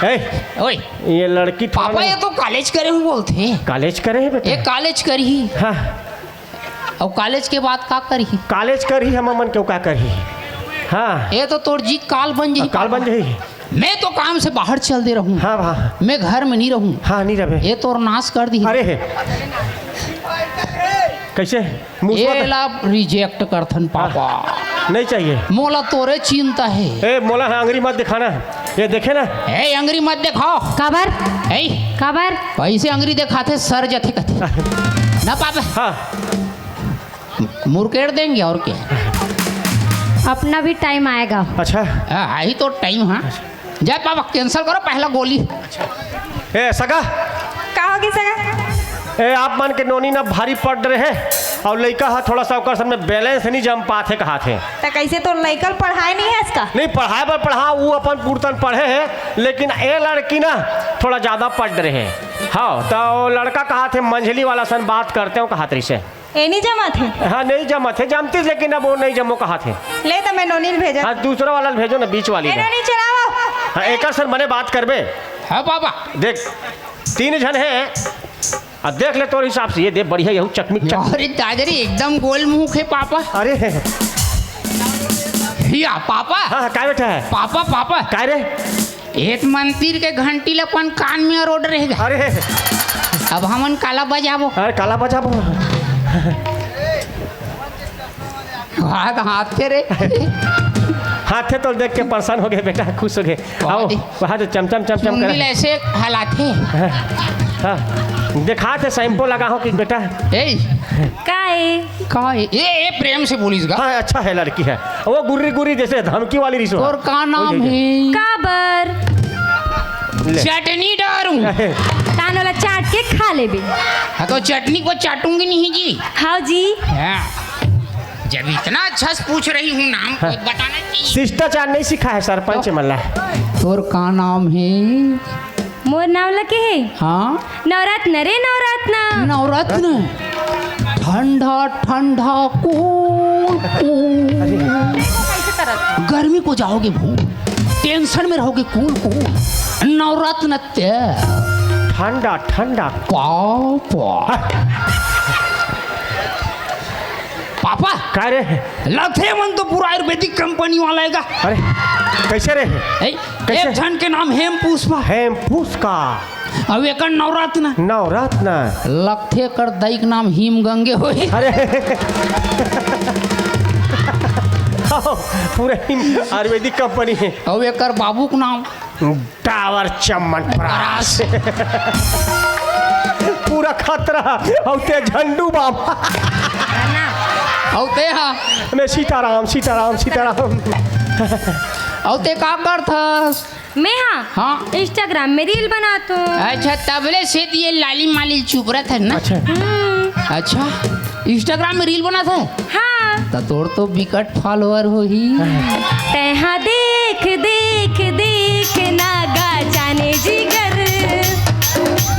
ए, ओए। ये लड़की थोड़ा पापा, ना ये तो कॉलेज करे हूँ बोलथे। कॉलेज करे है बेटा? ये कॉलेज करही। हाँ। अउ कॉलेज के बाद का करही? कॉलेज करही, हम मन के का करही? हाँ। ये तो तोर जीत काल बन जही काल बन पापा। जही। मैं तो काम से बाहर चल दे रहूँ। हाँ, हाँ। मैं घर में नहीं रहूँ। हाँ, नहीं रहे। ये तोर नाश कर दी। अरे हे। कैसे? मुँह ए सुआद ला रिजेक्ट करथन पापा। हाँ, नहीं चाहिए। मोला तोरे चिंता है। ए, मोला हाँ अंगरी मत दिखाना। ये देखे ना। ए, अंगरी मत दिखाओ। काबर? ए। काबर? पैसे अंगरी दिखाथे, सर जथे कथे। ना पापा। हाँ। मुरकेड़ देंगे और क्या। अपना भी टाइम आएगा। अच्छा। हाँ, आई तो टाइम, हाँ। जय पापा, कैंसिल करो पहला गोली। ए, सगा। का होगे सगा? ए, आप मन के नोनी ना भारी पड़ रहे और लइका हा थोड़ा सा ओकर सामने बैलेंस नहीं जम पाथे कहाथे। त कैसे तोर लइका ल पढ़ाए नहीं है इसका? नहीं, पढ़ाए बर पढ़ा, वो अपन पूरतन पढ़े है, लेकिन ए लड़की ना थोड़ा ज्यादा पढ़ रहे है। हाँ, तो लड़का कहाथे मंझली वाला सन बात करते हो कहात रही से। ए नहीं जमाथे? हाँ, नहीं जमत है, जमतीस, लेकिन अब वो नहीं जमो कहाथे। ले तो मैं नोनी ल भेजत। हाँ, दूसरा वाला ल भेजो ना, बीच वाली ए ला। नोनी, चलाओ। हाँ, एकर सन बने बात करबे। हाँ पापा। देख, तीन झन है, आ देख ले तोर हिसाब से, ये दे बढ़िया, यहू चकमिक चक। अरे दादा रे, एकदम गोल मुंह के पापा। अरे। या पापा। हाँ, हाँ, काय बेटा है? Papa, papa. काय रे? एक मंदिर के घंटी ल अपन कान में अरोड़ रहेगा। अरे। अब हमन काला बजाबो। अरे, काला बजाबो। हाथ, हाथ के रे। हाथे तो देख के परेशान हो गए बेटा, खुश हो गए। आओ, वाह। वहाँ तो चमचम चमचम चुंदी करे। ऐसे हलाथे। हाँ, हाँ। दिखा थे शैम्पू लगा हो कि बेटा। ए। काय? काय? ए, ए, प्रेम से बोलिस गा। हाँ, अच्छा है, लड़की है। वो गुर्री गुर्री जैसे धमकी वाली रिसो। तोर का नाम है? काबर? ले। चटनी डारूं। तानो ला चाट के खा लेबे। हाँ, तो चटनी को चाटूंगी नहीं जी। हाँ जी। हाँ। जब इतना अच्छा से पूछ रही हूँ नाम, तो हाँ। बताना चाहिए। शिष्टाचार नहीं सीखा है सरपंच तो मल्ला। तोर का नाम है? मोर नाम लगे है। हाँ। नवरत्न रे नवरत्न। नवरत्न। ठंडा ठंडा कूल कूल। गर्मी को जाओगे भूल, टेंशन में रहोगे कूल कूल। नवरत्न ते। ठंडा ठंडा। पापा। पापा। का रे? लथे मन तो पूरा आयुर्वेदिक कंपनी वाला है गा। अरे, कैसे रे? ए, कैसे? एक झन के नाम हेम पुष्पा। हेम पुष्पा। अउ एकर नवरत्न। नवरत्न। लगथे एकर दई के नाम हिम गंगे होही। अरे। पूरा हिम आयुर्वेदिक कंपनी हे। अउ एकर बाबू के नाम? डाबर चमन प्राश। पूरा खतरा। अउ ते झंडू बाम। अउ ते हा? मैं सीताराम, सीताराम, सीताराम। अउ ते का करथस? मैं हा? हाँ। Instagram में reel बनात हूँ। अच्छा, तबले से ये लाली माली चुप रहत है ना? अच्छा। हम्म। अच्छा, Instagram में reel बनात है? हाँ। त तोर तो बिकट follower होही। तैहा देख, देख, देख, नागा जाने जिगर।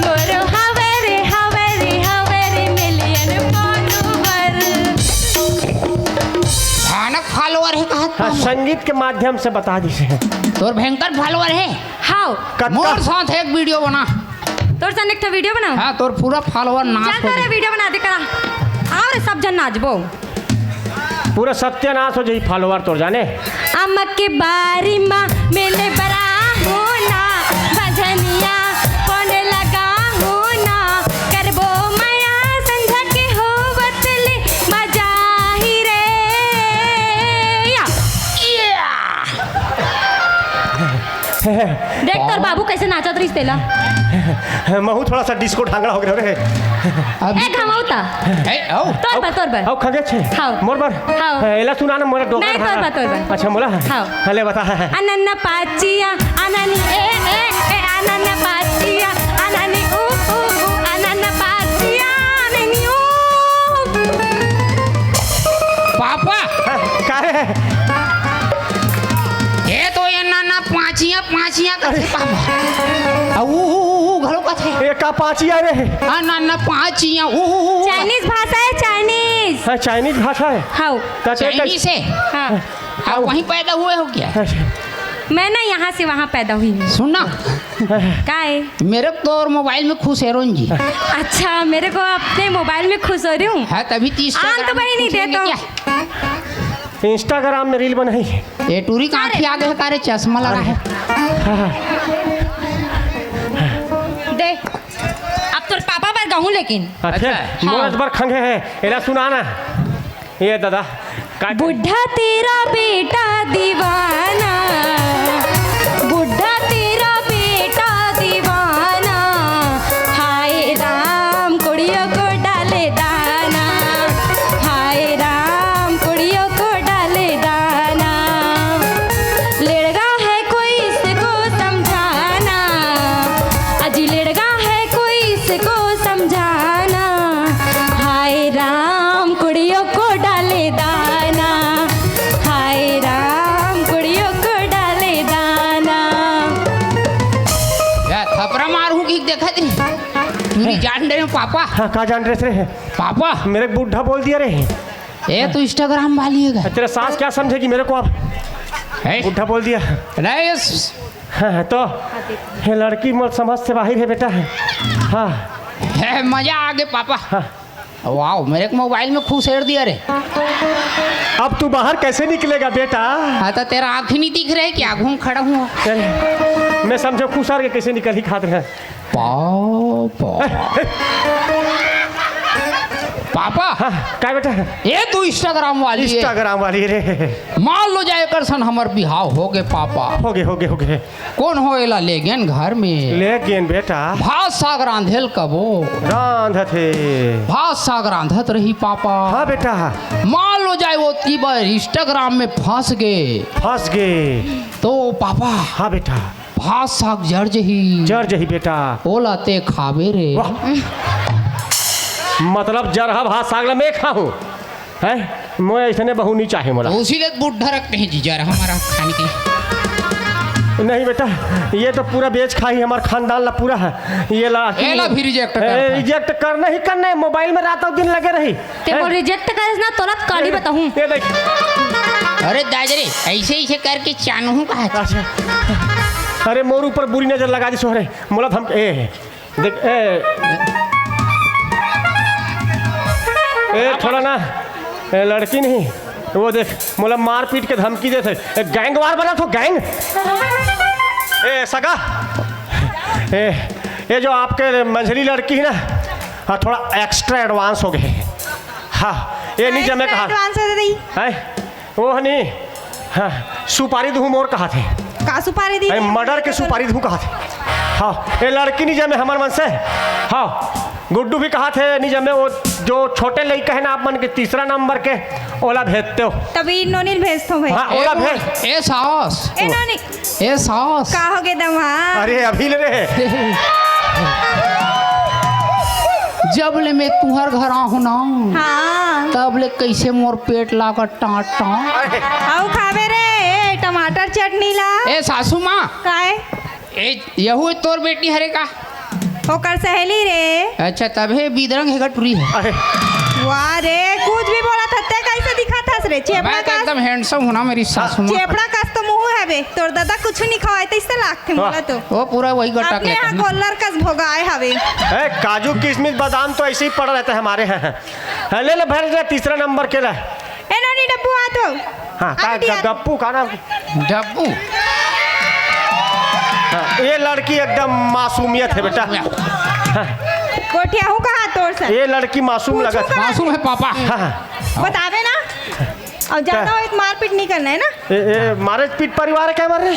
मोरो हवरे, हवरे, हवरे million follower। भयानक follower है कहत हाँ, हूँ। संगीत के माध्यम से बता दीजिए। तोर भयंकर follower है। हाव। कतका? मोर साथ एक video बना। तोर साथ एक ठो video बनाओ। हाँ, तोर पूरा follower नाश चल हो तोरे जाए। Video बना दे करा। आओ रे, सब झन नाचबो। पूरा सत्यानाश हो जाई follower तोर जाने। अम्मा के बारी मा मेले बरा हो ना, भजनिया कोन लगा हो ना, करबो मया संझा के होवत ले मजा ही रे। या। देख तोर बाबू कैसे नाचत रहिस तेला। महू थोड़ा सा disco ढांगड़ा हो गया रे। अब ए घमाऊ ता। ए, आओ। तोर बर, तोर बर। आओ, खगे छे। हाव। मोर बर। हाव। ए, एला सुना ना, मोला डोका नहीं, तोर ढांगड़ा। बर, तोर बर। अच्छा, मोला? हाव। हाँ, ले बता। अनन पाचिया, अननी ए, ए, ए, अनन पाचिया, अननी ऊ, ऊ, ऊ, अनन पाचिया, अननी ऊ। पापा। हाँ, का रे? ए तो ये ना, ना, पाचिया, पाचिया कथे पापा। आ, ऊ, ऊ, ऊ, ऊ घलो कथे। ए का पाचिया रे? आ, ना, ना, पाचिया, ऊ, ऊ, ऊ। Chinese भाषा है, Chinese। हाँ, Chinese भाषा है। हाँ। त ते Chinese है? हाँ। आप वहीं पैदा हुए हो क्या? अच्छा। मैं ना यहाँ से वहाँ पैदा हुई हूँ। सुन ना। का है? मेरे को तो और मोबाइल में खुश है रोन जी। अच्छा, मेरे को अपने मोबाइल में खुश हो रही हूँ। हाँ, तभी तो Instagram आन तो में भाई नहीं खुश होंगे देता हूँ। क्या? Instagram में reel बनाई। ये टूरी का अरे। आँखी आगे है, का रे चश्मा लगा है। हाँ, हाँ। दे, अब तोर पापा बर गहूँ लेकिन। अच्छा, अच्छा। मोर हाँ। बर खंगे है, एला सुना ना। ये दादा, का बुढ़ा तेरा बेटा दीवाना, बुढ़ा तेरा बेटा दीवाना, हाय राम कुड़ियों को डाले दाना, हाय राम कुड़ियों को डाले दाना, लेड़गा है कोई इसको समझाना, अजी लेड़गा है कोई इसको समझाना, हाय राम कुड़ियों को डाले दाना, हाय राम कुड़ियों को डाले दाना। या थपरा मारू कि देखत नहीं। टूरी जान रहे हो पापा? हाँ, का जान रहे थे? पापा। मेरे को बुढ़ा बोल दिया रे। ए, तू Instagram वाली है क्या? तेरा सास क्या समझेगी मेरे को अब? है? बुढ़ा बोल दिया। नहीं, इस हाँ, हाँ, तो ये लड़की मोर समझ से बाहर है बेटा। हाँ। है, मजा आ गया पापा। हाँ। वाओ, मेरे को मोबाइल में खुश हेर दिया रे। अब तू बाहर कैसे निकलेगा बेटा? हाँ, तो तेरा आँख ही नहीं दिख रहा है क्या? घूम खड़ा हूँ। अरे, मैं समझो खुश हार के कैसे निकल ही खात रहे। पापा। पापा। हाँ, का बेटा? ये तू Instagram वाली है। Instagram वाली रे। मान लो जाए कर सन हमर बिहाव हो गए पापा। हो गए, हो गए, हो गए। कौन हो एला ले गेन घर में? ले गेन बेटा। भात साग रांधेल कबो। रांधत हे। भात साग रांधत रही पापा। हाँ बेटा। मान लो जाए वो की बार Instagram में फंस गए। फंस गए। तो पापा। हाँ बेटा। भात साग जर जही। जर जही बेटा। ओला ते खाबे रे। वाह। मतलब जरहा भात साग ला मैं खाहूँ। हैं? मोए ऐसने बहू नहीं चाहे मोला। उसी ले बुढ़ा रखते हैं जीजा, हमारा खाने के लिए। नहीं बेटा, ये तो पूरा बेच खाही हमार खानदान ला पूरा है। ये ला एला भी reject कर ए, दे। Reject करना ही करना है, मोबाइल में रात और दिन लगे रही। ते हैं? मोर reject करेस ना, तोला तो काली ए, बताहूँ। ये देख। अरे दाजरे, ऐसे, ऐसे करके चानहूँ कहा था। अच्छा। अरे मोर ऊपर बुरी नजर लगा दी सोहरे, मोला धमक-, ए, देख, ए, ए, थोड़ा ना, ए, लड़की नहीं, वो देख, मोला मारपीट के धमकी देथे। ए, gang war बना तो gang। ए, सगा, ए, ये जो आपके मंझली लड़की है ना, हाँ, थोड़ा एक्स्ट्रा एडवांस हो गए। हाँ, ये नहीं जमे कहा। एडवांस हो गई। है वो नहीं। हाँ, सुपारी दूँ मोर कहा थे। का सुपारी दी? अरे, मर्डर के सुपारी दूँ कहा थे। हाँ, ये लड़की नहीं जमे हमार मन से। हाँ, गुड्डू भी कहा थे नहीं जमे। वो जो छोटे लड़का है ना आप मन के तीसरा नंबर के, ओला भेजते हो। तभी नोनी ल भेजते हो भाई। हाँ, ओला ए, भेज। ए सास। ए नोनी। ए सास। का हो गे दमा? अरे, अभी ले रहे। जब ले मैं तुहर घर आहूँ ना, हाँ। तब ले कैसे मोर पेट लागत टाँट टाँट। अरे। अउ खाबे रे, ए, टमाटर चटनी ला। ए सासू माँ। काय? ए, यहू तोर बेटी हरे का? ओकर सहेली रे। अच्छा, तभे बिदरंग हेगा टुरी है। अरे। वाह रे, कुछ भी बोला था, ते कैसे दिखा था रे? चेपड़ा मैं तो का एकदम हैंडसम हूँ ना, मेरी सासू माँ। चेपड़ा कस तो मुँह है बे, तोर दादा कुछ नहीं खवाए, तो इससे लागते वाह। मोला तो। वो पूरा वही गट्टा अपने के यहाँ लेता है। गोल्लर कस भोगाए हवे। ए, काजू, किशमिश, बादाम तो ऐसे ही पड़ा रहता है हमारे यहाँ। हाँ, ले ले, भर ले, तीसरा नंबर के ला। ए नोनी, डब्बू आ तो। हाँ, आ का, बिटिया। ग-, गप्पू का नाम? डब्बू। हाँ, ये लड़की एकदम मासूमियत है बेटा। हाँ। गोठिया हूँ कहा तोर से? ये लड़की मासूम पूछू लगत। कहा? मासूम है पापा। हाँ, हाँ। बतावे ना। और ज्यादा का? हो तो मारपीट नहीं करना है ना। ए, ए, मारे पीट परिवार है क्या मार रहे?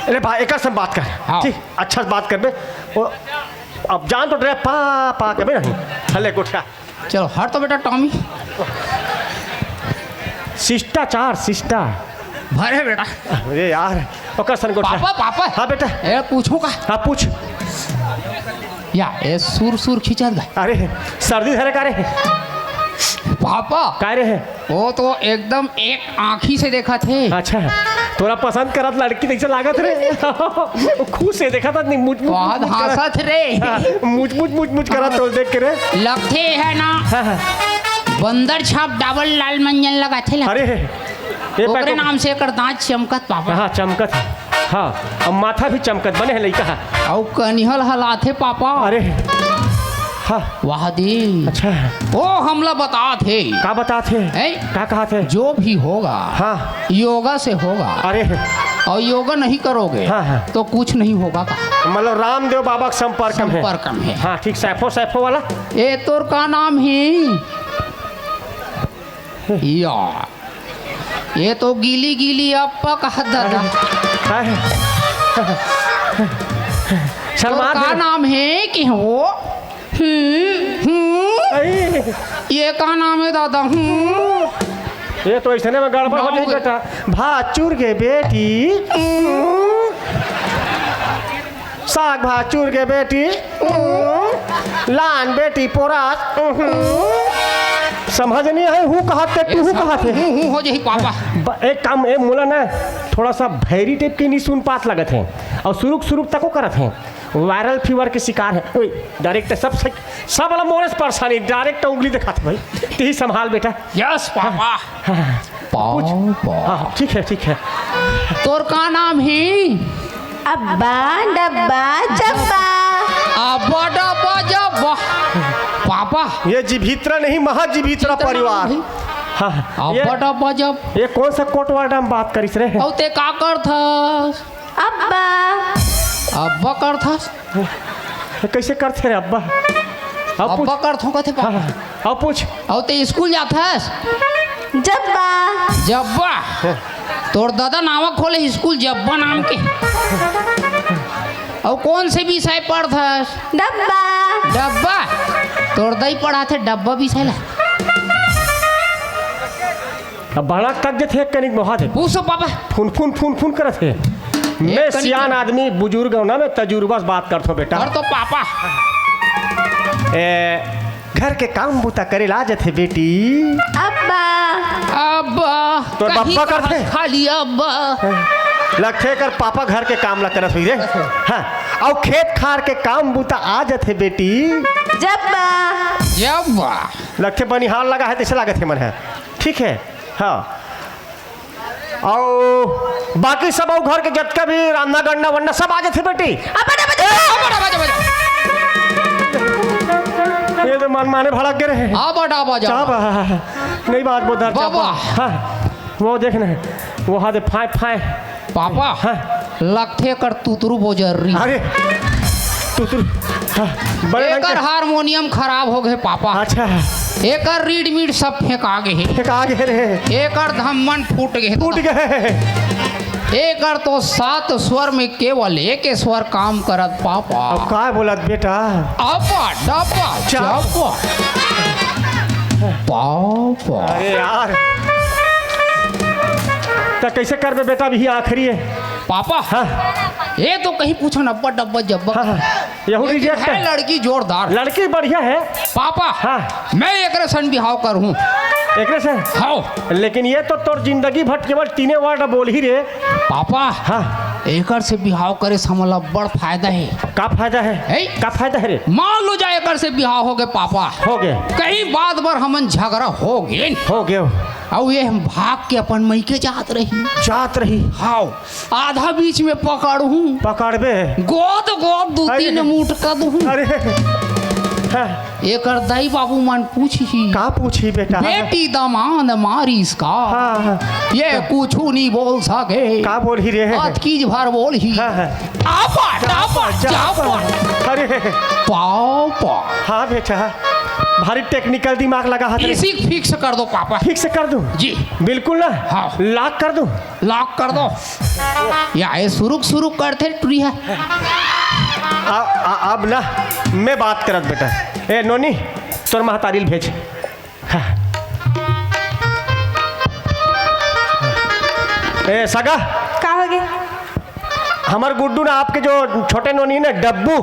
अरे भाई, एक से बात कर। हाँ। ठीक, अच्छा से बात कर बे। वो, अब जान तो डरे, पा, पा के बे नहीं। हले गोठिया। चलो, हट तो बेटा, टॉमी। शिष्टाचार, शिष्टा। भरे बेटा। अरे यार, ओकर सन गोठिया। पापा, पापा। हाँ बेटा। ए, पूछूं का? हाँ, पूछ। या, ए, सुर, सुर खींचत गा। अरे, सर्दी धरे का रे? पापा। का रे है? वो तो एकदम एक आँखी से देखा थे। अच्छा, तोरा पसंद करत लड़की जैसे लागत रे। वो खुश से देखा था, नहीं, मुच, मुच, बहुत मुच करत। हंसत रे। हाँ, मुच, मुच, मुच, मुच करत तो देख के रे। लगथे है ना, हाँ, हाँ। बंदर छाप डाबल लाल मंजन लगा थे लगा। अरे, ये ओकरे पैको नाम से एकर दांत चमकत पापा। हाँ, चमकत है। हाँ, अब माथा भी चमकत बने है लइका। अउ कनिहल हलाथे पापा। अरे, हाँ। वाह दे। अच्छा। ओ हमला बतात हे। का बतात हे? हैं? का कहत हे? जो भी होगा, हाँ। योगा से होगा। अरे। और योगा नहीं करोगे, हाँ, हाँ। तो कुछ नहीं होगा का। मतलब रामदेव बाबा के संपर्क में है। संपर्क में है। हाँ, ठीक, सैफो, सैफो वाला। ए, तोर का नाम ही? या। ये तो गीली गीली अप्पा कहत दादा। अरे, अरे। तो सलमान का खान। नाम है कि वो? हम्म। हम्म। अरे। ये का नाम है दादा? हम्म। ये तो ऐसने में गड़बड़ हो जाई बेटा। भाचुर के बेटी। हम्म। साग भाचुर के बेटी। हम्म। लान बेटी पोरास। हम्म। समझ नहीं है, हूँ कहत ते, तू हूँ कहत है। हूँ, हूँ हो जाही पापा। ब-, एक काम, ए, मोला ना थोड़ा सा भैरी टाइप के नहीं सुन पात लगत है, और सुरुक सुरुक तको करत है, वायरल फीवर के शिकार है। ओए, डायरेक्ट सब सही। सब वाला मोरे से परेशानी, डायरेक्ट उंगली दिखाते भाई। तेही संभाल बेटा। Yes papa. हाँ, हाँ, हाँ। पाओ, पूछ। पाओ। हाँ, ठीक है, ठीक है। तोर का नाम ही? अब्बा, डब्बा, जब्बा। अब्बा, डब्बा, जब्बा। पापा। ये जिभित्रा नहीं, महाजिभित्रा परिवार। हाँ, हाँ। अब्बा, ये, डब्बा, जब। ये कौन सा कोट वार्ड हम बात करिस रे? अउ ते का करथस? अब्बा। अब्बा करथस? कैसे करथे रे अब्बा? अब पूछ। अब्बा करथो कथे पापा। हाँ, हाँ। अब पूछ। अउ ते स्कूल जाथस? जब्बा। जब्बा? तोर दादा नावा खोले स्कूल जब्बा नाम के। अउ कौन से विषय पढ़थस? डब्बा। डब्बा? तोर दाई पढ़ाथे डब्बा विषय ला। अब बड़ा तक जथे कनिक मोहा दे। पूछो पापा। फुन, फुन, फुन, फुन करत हे। मैं कनिक सियान आदमी, बुजुर्ग हूँ ना, मैं तजुर्बा से बात करत हूँ बेटा। और तो पापा। ए, घर के काम बूता करे ला जथे बेटी। अब्बा। अब्बा। तोर कहीं बब्बा कहाँ करथे? खाली अब्बा। लगथे कर पापा घर के काम ला करत हुई रे। हाँ, अउ खेत खार के काम बूता आ जथे बेटी। जब्बा। जब्बा। लगथे बनिहार लगा है, तैसे लागत हे मन है। ठीक है, हाँ। अउ बाकी सब अउ घर के जतका भी रांधा गंडा वंडा सब आ जथे बेटी। अब्बा, अब्बा, अब्बा, अब्बा, अब्बा। ये तो मन माने भड़क गे रहे। अब्बा, अब्बा, अब्बा। चाबा। नहीं बात बोधर चाबा। बाबा। हाँ, वो देख ना, वो हाथे फाय फाय। पापा, हाँ। लगथे कर तुतरू बोजर रही। अरे, हाँ, बड़े रंग एकर के। हारमोनियम खराब हो गए पापा। अच्छा। एकर रीड मीड सब फेंका गे हे। फेंका गे रे। एकर धम्मन फूट गए। फूट गए। एकर तो सात स्वर में केवल एक स्वर काम करत पापा। अब का बोलत बेटा? अपा डपा चप। चप। पापा। अरे यार, त कैसे करबे बेटा? अभी आखिरी है। पापा। हाँ। ये तो कहीं पूछो न, अब्बा डब्बा जब्बा। हाँ, हाँ। यहू लेकिन रिजेक्ट है है। लड़की जोरदार। लड़की बढ़िया है। पापा। हाँ। मैं एकरे सन बिहाव करूँ। एकरे से? हाँ। लेकिन ये तो तोर जिंदगी भर केवल तीने वर्ड बोलही रे। पापा। हाँ। एकर से बिहाव करे से हमला बड़ फायदा है। का फायदा है? है? का फायदा है रे? मान लो जा एकर से बिहाव हो गए पापा। हो गए। कहीं बात बर हमन झगड़ा हो गए। हो गए। अउ ये हम भाग के अपन मइके जात रही। जात रही। हाँ। आधा बीच में पकड़हूँ। पकड़बे। गोद गोद दू अरे। तीन मुटका दूँ। अरे। हाँ। एकर दाई बाबू मन पूछही। का पूछही बेटा? बेटी दमांद मारिस का? हाँ, हाँ। ये कुछू नहीं बोल सके। का बोलही रे? अतकीज भर बोलही। हाँ, हाँ। आपा, टापा, जापा। अरे। पापा। हाँ बेटा, भारी टेक्निकल दिमाग लगा हाथ रे। इसी फिक्स कर दो पापा। फिक्स कर दूँ? जी। बिल्कुल ना? हाँ। लॉक कर दूँ? लॉक कर दो। या ये सुरुक सुरुक करथे टुरी है। आ, आ, अब ना मैं बात करत बेटा। ए नोनी, तोर महतारी ल भेज। हाँ। ए सगा। का हो गे? हमर गुड्डू ना आपके जो छोटे नोनी ना डब्बू,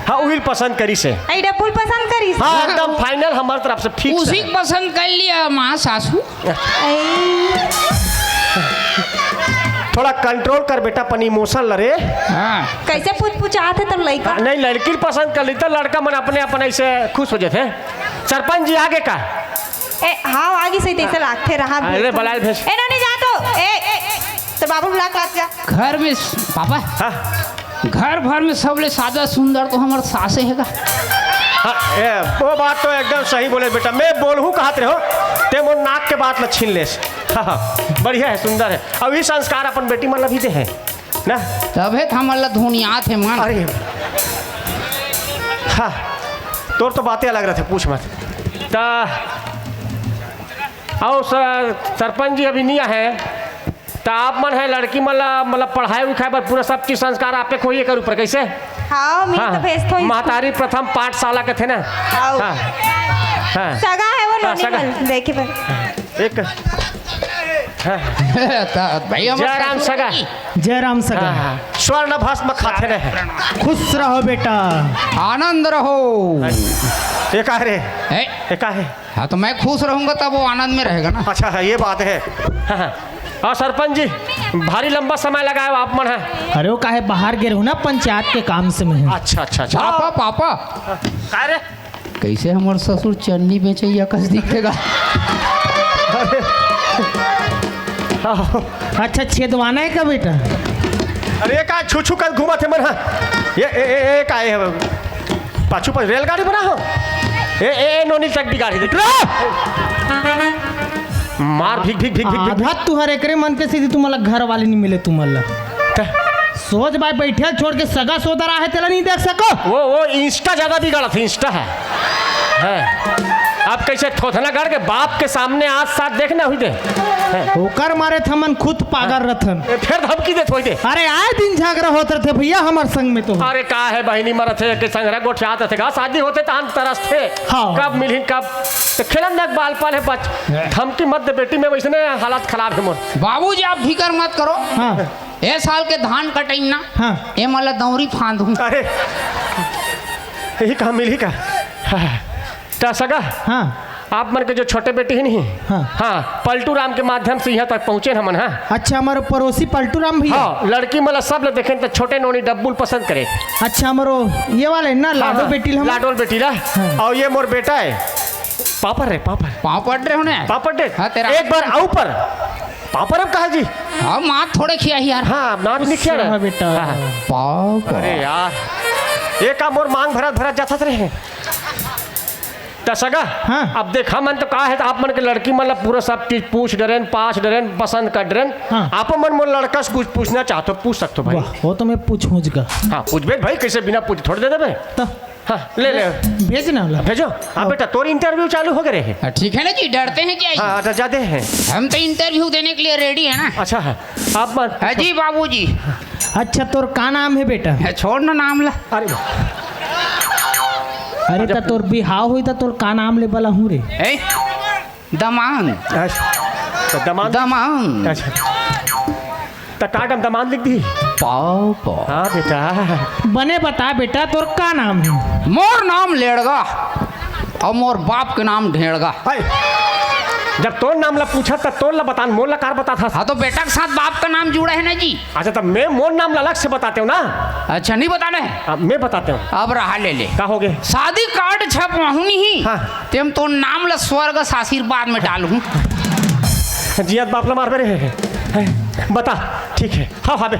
हाँ उही ल पसंद करिस हे। आई डब्बू ल पसंद करिस? हाँ एकदम फाइनल हमर तरफ से फिक्स उसी है। पसंद कर लिया माँ सासू। आई। थोड़ा कंट्रोल कर बेटा अपन इमोशन ल रे। हाँ। कैसे पुचपुचात हे तोर लइका? नहीं, लड़की ल पसंद कर ली त लड़का मन अपने अपन ऐसे खुश हो जाथे। सरपंच जी आगे का? ए, हाँ, आगे से तैसे लागथे रहा भी। अरे, बलाल भेज। ए, नोनी जा तो। ए, ए, तो बाबू बुला के लात जा। घर में स-, पापा। हाँ। घर भर में सबले सादा सुंदर तो हमर सासे हे गा। हाँ, ए, वो बात तो एकदम सही बोले बेटा। मैं बोलहूँ कहत रहे हो, ते मोर नाक के बात ल छीन लेस। हाँ, हाँ, बढ़िया है, सुंदर है। अउ ई संस्कार अपन बेटी मन ल भी दे है ना। तभे त हमन ल धुनियात हे मन। अरे, हाँ, तोर तो बातें अलग रहथे, पूछ मत। त अउ सर, सरपंच जी अभी नहीं आए हैं, त आप मन है लड़की मन ला, मतलब, पढ़ाई लिखाई बर पूरा सब चीज संस्कार आपे खोइए कर ऊपर, कैसे? हाँ, मैं हाँ, तो भेजथों स्कूल। महतारी प्रथम पाठशाला के थे ना? हाँ। हाँ। हाँ। सगा है वो हाँ, नोनी सगा। मन, देखे बर। एक हाँ। त भाई हमर जय राम ससुर सगा। जी। जय राम सगा। हाँ, हाँ। स्वर्ण भस्म खाथे रहे। खुश रहो बेटा। आनंद रहो। ये का रे? हैं? ये का है? हाँ, तो मैं खुश रहूंगा तब वो आनंद में रहेगा ना। अच्छा है, ये बात है। हाँ, हाँ। और सरपंच जी, भारी लंबा समय लगाए हो आप मन है। अरे वो काहे बाहर गे रहूं ना, पंचायत के काम से मैं। अच्छा, अच्छा, अच्छा। Papa, papa. का रे? कैसे हमर ससुर चन्नी बेचैया कस दिखेगा? अच्छा, छेदवाना है का बेटा? अरे का छू छू कर घूमत हे मन हा? ये ए, ए, ए, का ए, पाछू पर रेलगाड़ी बना हो? ए, ए, ए, नोनी तक बिगाड़ी दे। रो! मार भिक, भिक, भिक, भिक, भिक, भिक। आधा तुहर एकरे मन के सीधी तुम्हारा घर वाले नहीं मिले तुम्हारा। त- सोच भाई, बैठे छोड़ के सगा सोदर आहे, तेला नहीं देख सको? वो, वो Insta ज्यादा बिगाड़त हे, Insta है। हैं। अब कैसे थोथनागढ़ के बाप के सामने आज साथ देखना हुई दे। हैं। ओकर मारे थमन खुद पागल रथन। ए, फिर धमकी देत होई दे। अरे, आए दिन झगड़ा होत रथे भैया हमर संग में तो। अरे, का है बहिनी मरत हे, के संग रह गोठियात रथे, का शादी होते तहन तरस थे। हाँ। कब मिलही, कब? तो खेलन न बाल पाल है बच। धमकी मत दे बेटी, मैं वैसने हालत खराब है मोर। बाबूजी, आप फिकर मत करो। हाँ। ए साल के धान कटई ना, हाँ। ए मला दौरी फांद हूँ। अरे, यही कहाँ मिली का? हाँ। त सगा, हाँ। आप मन के जो छोटे बेटी है नहीं, हाँ। हाँ, पलटू राम के माध्यम से यहाँ तक पहुँचे हमन, हाँ। अच्छा, हमारे पड़ोसी पलटू राम भैया। हाँ, लड़की मला सब ले देखेन त छोटे नोनी डब्बुल पसंद करे। अच्छा, हमारो ये वाले ना, हाँ, लाडो हाँ, बेटी ल हम। लाडोल बेटी ला। हाँ। और ये मोर बेटा है। पापड़ रे, पापड़। पापड़ रे होने। पापड़ रे। हाँ, तेरा। एक बार आऊ पर। पापड़ अब कहा जी? हाँ, माँ थोड़े खिया ही यार। हाँ, नाक नहीं खिया रहा। हाँ, बेटा। हाँ, हाँ। पापड़। अरे यार, ये का मोर मांग भरत भरत जाता रहे। त सगा, हाँ। अब देख, हमन तो का हे, त आप मन के लड़की मन ला पूरा सब चीज पूछ डरेन, पाछ डरेन, पसंद कर डरेन। हाँ। आप मन मोर लड़का से कुछ पूछना चाहत हो, पूछ सकत हो भाई। वाह, वो तो मैं पूछहूँच गा। हाँ, पूछबे भाई, कइसे बिना पूछ थोड़े दे देबे। तो हाँ, ले ले। भेज ना ला। भेजो। हाँ बेटा, तोर interview चालू हो गए हे। हाँ, ठीक है ना जी, डरते हैं क्या जी? हाँ, अच्छा, जाते हैं। हम तो interview देने के लिए ready है ना। अच्छा है, आप मत हाँ जी बाबूजी। अच्छा, तोर का नाम हे बेटा? है, छोड़ ना नाम ला। अरे वाह। अरे, त तोर बिहाव होई त तोर का नाम ले बलाहूँ रे? ए, दमांद। अच्छा, तो दमांद। दमांद। अच्छा, तो का नाम दमांद लिख दी? पापा। हाँ बेटा। बने बता बेटा, तोर का नाम हे? मोर नाम लेड़गा। अउ मोर बाप के नाम ढेड़गा। हाय। जब तोर नाम ला पूछा त तोर ला बतान, मोर ला कार बताथस? हाँ, तो बेटा के साथ बाप का नाम जुड़ा है ना जी। अच्छा, तब मैं मोर नाम ला अलग से बताते हो ना? अच्छा, नहीं बताना है? अब मैं बताते हूँ। अब रहा ले ले। का हो गए? शादी कार्ड छपवाहूँ नहीं। हाँ। तेम तोर नाम ला स्वर्ग से आशीर्वाद में डालहूँ। जियत बाप ला मारबे रे। बता, ठीक है। हाँ, हाँ बे।